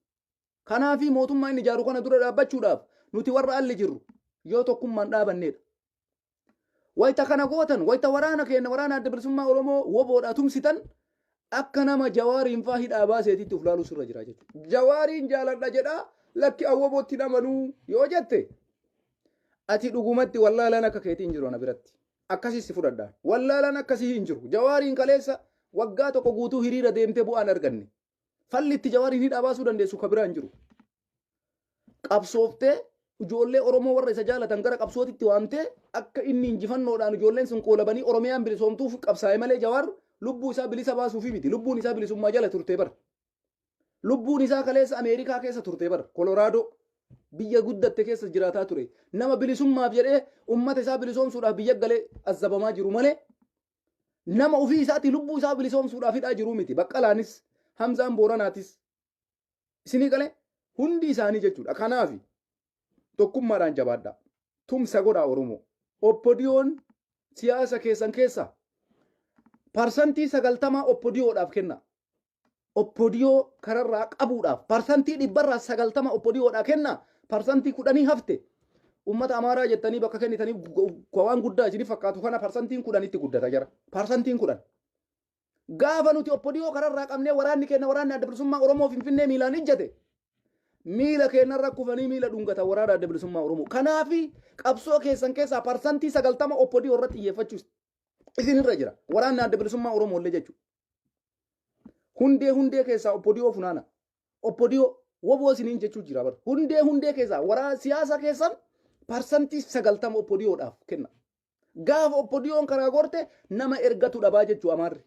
Kanaafi mootummaa inni ijaaru kana dura dhaabbachuudhaaf nuti warra alli jirru yoo tokkummaan dhaabannedha. Wayita kana gootan, wayita waraana keenya, waraana Adda Bilisummaa Oromoo woboodhaa tumsitan, akka nama Jawaariin faa hidhaa baaseetitti uf laaluu sirra jira jechuudha. Jawaariin jaaladha jedhaa, lakki awwabootti namanuu yoo jette, ati dhugumatti wallaalaan akka keetii hin jiru ana biratti. Akkasii si fudhadha. Wallaalaan akkasii hin jiru. Jawaariin kaleessa waggaa tokko guutuu hiriira deemtee bu'aan arganne. Falli itti Jawaariin hidhaa baasuu dandeessu ka biraa hin jiru. Qabsooftee ijoollee Oromoo warra isa jaalatan gara qabsootitti waamtee akka inni injifannoodhaan ijoolleen sun qoolabanii Oromiyaan bilisoomtuuf qabsaa'e malee Jawaar lubbuu isaa bilisa baasuufi miti. Lubbuun isaa bilisummaa jala turtee bara. Lubbuun isaa kaleessa Ameerikaa keessa turtee bara. Koloraadoo biyya guddatte keessa jiraataa ture. Nama bilisummaaf jedhee ummata isaa bilisoomsuudhaaf biyya galee azzabamaa jiru malee nama ofii isaatii lubbuu isaa bilisoomsuudhaaf hidhaa jiru miti. Baqqalaanis, Hamzaan Booranaatis isinii galee hundi isaanii jechuudha. Kanaaf tokkummaadhaan jabaadhaa. Tumsa godhaa Oromoo. OPDOn siyaasa keessan keessa 90% OPDOdhaaf kenna. OPDO kararraa qabuudhaaf 90% OPDOdhaa kenna. 10% hafte ummata Amaaraa jettanii bakka kennitanii waan guddaa isinii fakkaatu kana 10%tti guddata jara. 10%. Gaafa nuti OPDO kararraa qabnee waraanni keenya, waraanni Adda Bilisummaa Oromoo Finfinnee miilaan ijjate, miila keenyarra kufanii miila dhungata waraana Adda Bilisummaa Oromoo. Kanaafi qabsoo keessan keessaa 90% OPDO irratti xiyyeeffachuu isinirra jira. Waraanni Adda Bilisummaa Oromoo illee jechuudha. Hundee hundee keessaa OPDO funaana. OPDO woboo isiniin jechuu jira bara. Hundee hundee keessaa waraana siyaasa keessan 90% OPDOdhaaf kenna. Gaafa OPDOn karaa gorte nama ergatu dhabaa jechuu Amaarri.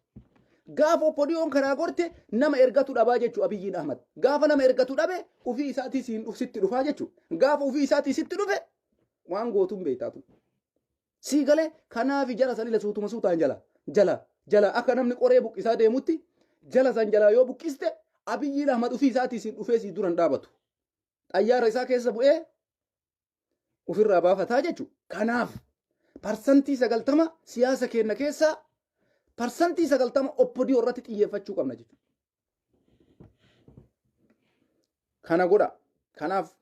Gaafa OPDOn karaa gorte nama ergatu dhabaa jechuu Abiyyiin Ahmad. Gaafa nama ergatu dhabe ofii isaatii siin sitti dhufaa jechuu. Gaafa ofii isaatii sitti dhufe waan gootuun beektaatu. Sii galee? Kanaaf jara sanila suutuma suutaan jala jala jala akka namni qoree buqqisaa deemutti jala san jalaa yoo buqqiste, Abiyyiin Ahmad ofii isaatii siin dhufee sii duran dhaabatu. Xayyaara isaa keessa bu'ee ofirraa baafataa jechuudha. Kanaaf 90% siyaasa keenya keessaa 90% OPDO irratti xiyyeeffachuu qabna jechuudha. Kana godha. Kanaaf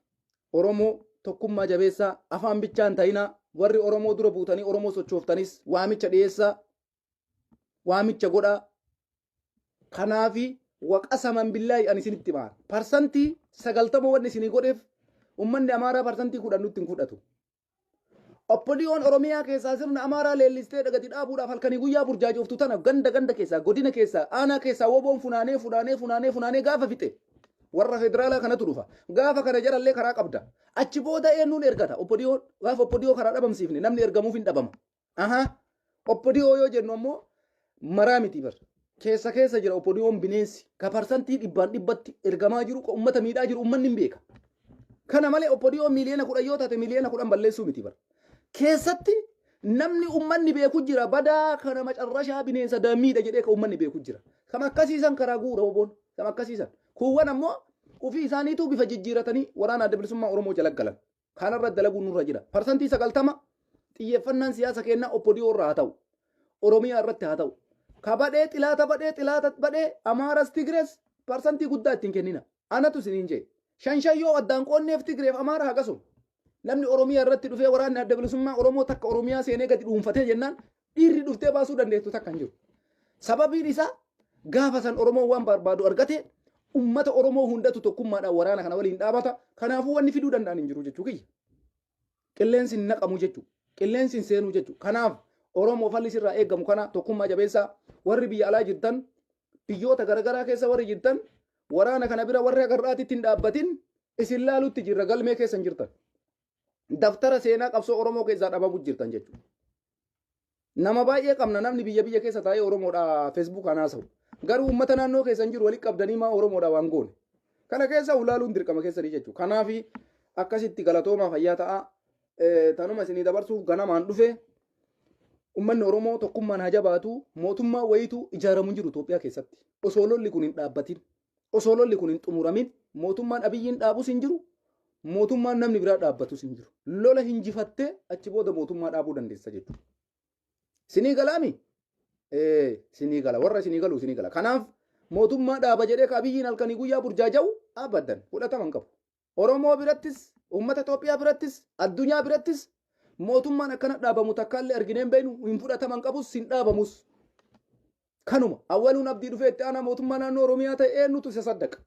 Oromoo tokkummaa jabeessaa, afaan bichaan ta'inaa. Warri Oromoo dura buutanii Oromoo sochooftanis waamicha dhiyeessaa, waamicha godhaa. Kanaafi waqasaman billaahi ani isinitti himaa. 90% wanni isinii godheef uummanni Amaaraa 10% nutti hin fudhatu. OPDOn Oromiyaa keessaa sirna Amaaraa leellistee gadi dhaabuudhaaf halkanii guyyaa burjaajoftu tana ganda ganda keessaa, godina keessaa, aanaa keessaa woboon funaanee funaanee funaanee funaanee gaafa fixe warra federaalaa kanatu dhufa. Gaafa kana jarallee karaa qabda. Achi booda eenyuun ergata? OPDOn gaafa OPDO karaa dhabamsiifne namni ergamuuf hin dhabama. Aha. OPDO yoo jennu ammoo maraa miti bar. Keessa keessa jira OPDOn bineensi. Ka 100% ergamaa jiru, ka uummata miidhaa jiru uummanni hin beeka. Kana malee OPDO 10 miiliyoona yoo taate 10 miiliyoona balleessuu miti bara. Keessatti namni ummanni beeku jira, badaa kana macarrashaa bineensa dammiidha jedhee ka ummanni beeku jira. Kam akkasiisan karaa guura WBOn. Kam akkasiisan. Kuuwwan ammoo ofii isaaniituu bifa jijjiiratanii waraana Adda Bilisummaa Oromoo jala galan. Kanarra dalaguun nurra jira. 90% xiyyeeffannaan siyaasa kennaa OPDO irraa haa ta'u. Oromiyaa irratti haa ta'u. Ka badhee xilaata badhee xilaata badhee Amaaras Tigrees parsantii guddaa ittiin kennina. Anatu isiniin jee. Shan shan yoo addaan qoonneef Tigreef Amaara hagasuma. Namni Oromiyaa irratti dhufee waraanni Adda Bilisummaa Oromoo takka Oromiyaa seenee gadi dhuunfatee jennaan dhiirri dhuftee baasuu dandeettu takka hin jiru. Sababiin isaa gaafa san Oromoon waan barbaadu argate, ummata Oromoo hundatu tokkummaadhaan waraana kana waliin dhaabata. Kanaafuu wanni fiduu danda'an hin jiru jechuu kiyya. Qilleensi hin naqamu jechuu. Qilleensi hin seenuu jechuu. Kanaaf Oromoo falli sirraa eeggamu kana tokkummaa jabeessaa. Warri biyya alaa jirtan, biyyoota garaagaraa keessa warri jirtan, waraana kana bira warri agarraatitti hin dhaabbatin isin laalutti jirra, galmee keessa hin jirtan. Daftara seenaa qabsoo Oromoo keessaa dhabamu jirtan jechuudha. Nama baay'ee qabna, namni biyya biyya keessa taa'ee Oromoodha Feesbuukaan haasa'u. Garuu uummata naannoo keessa hin jiru walitti qabdanii maa Oromoodha waan goone. Kana keessa ulaaluun dirqama keessanii jechuudha. Kanaaf akkasitti galatoomaa, fayyaa ta'a. Tanuma isinii dabarsuuf ganamaan dhufe. Uummanni Oromoo tokkummaan haa jabaatu. Mootummaa wayiitu ijaaramu hin jiru Itoophiyaa keessatti. Osoo lolli kun hin dhaabbatin. Osoo lolli kun hin xumuramin mootummaan Abiyyiin dhaabus hin jiru. Mootummaan namni biraa dhaabbatus hin jiru. Lola hinjifattee achi booda mootummaa dhaabuu dandeessa jechuudha. Sinii galaami? Sinii gala. Warra sinii galu sinii gala. Kanaaf mootummaa dhaaba jedhee ka Abiyyiin halkanii guyyaa burjaaja'u abadan fudhatama hin qabu. Oromoo birattis, uummata Itoophiyaa birattis, addunyaa birattis mootummaan akkana dhaabamu takkaallee arginee hin beeknu, hin fudhatama hin qabus, hin dhaabamus. Kanuma Awwaluun Abdii dhufee itti aanaa mootummaa naannoo Oromiyaa ta'e, eenyutu isa saddaqa?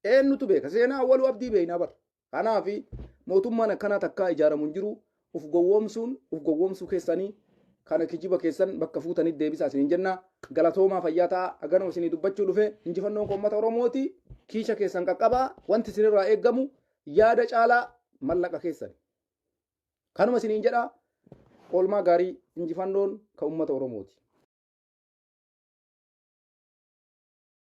Eenyutu beeka? Seenaa Awwaluu Abdii beeknaa bara. Kanaaf mootummaan akkanaa takkaa ijaaramu hin jiru. Uf gowwoomsuun uf gowwoomsuu keessanii kana kijiba keessan bakka fuutanii deebisaa isiniin jenna. Galatoomaa, fayyaa ta'a. Haganuma isinii dubbachuu dhufe. Injifannoon uummata Oromooti. Kiisha keessan qaqqabaa. Wanti isinirraa eeggamu yaada caalaa mallaqa keessan. Kanuma isiniin jedha. Oolmaa gaarii, injifannoon kan uummata Oromooti.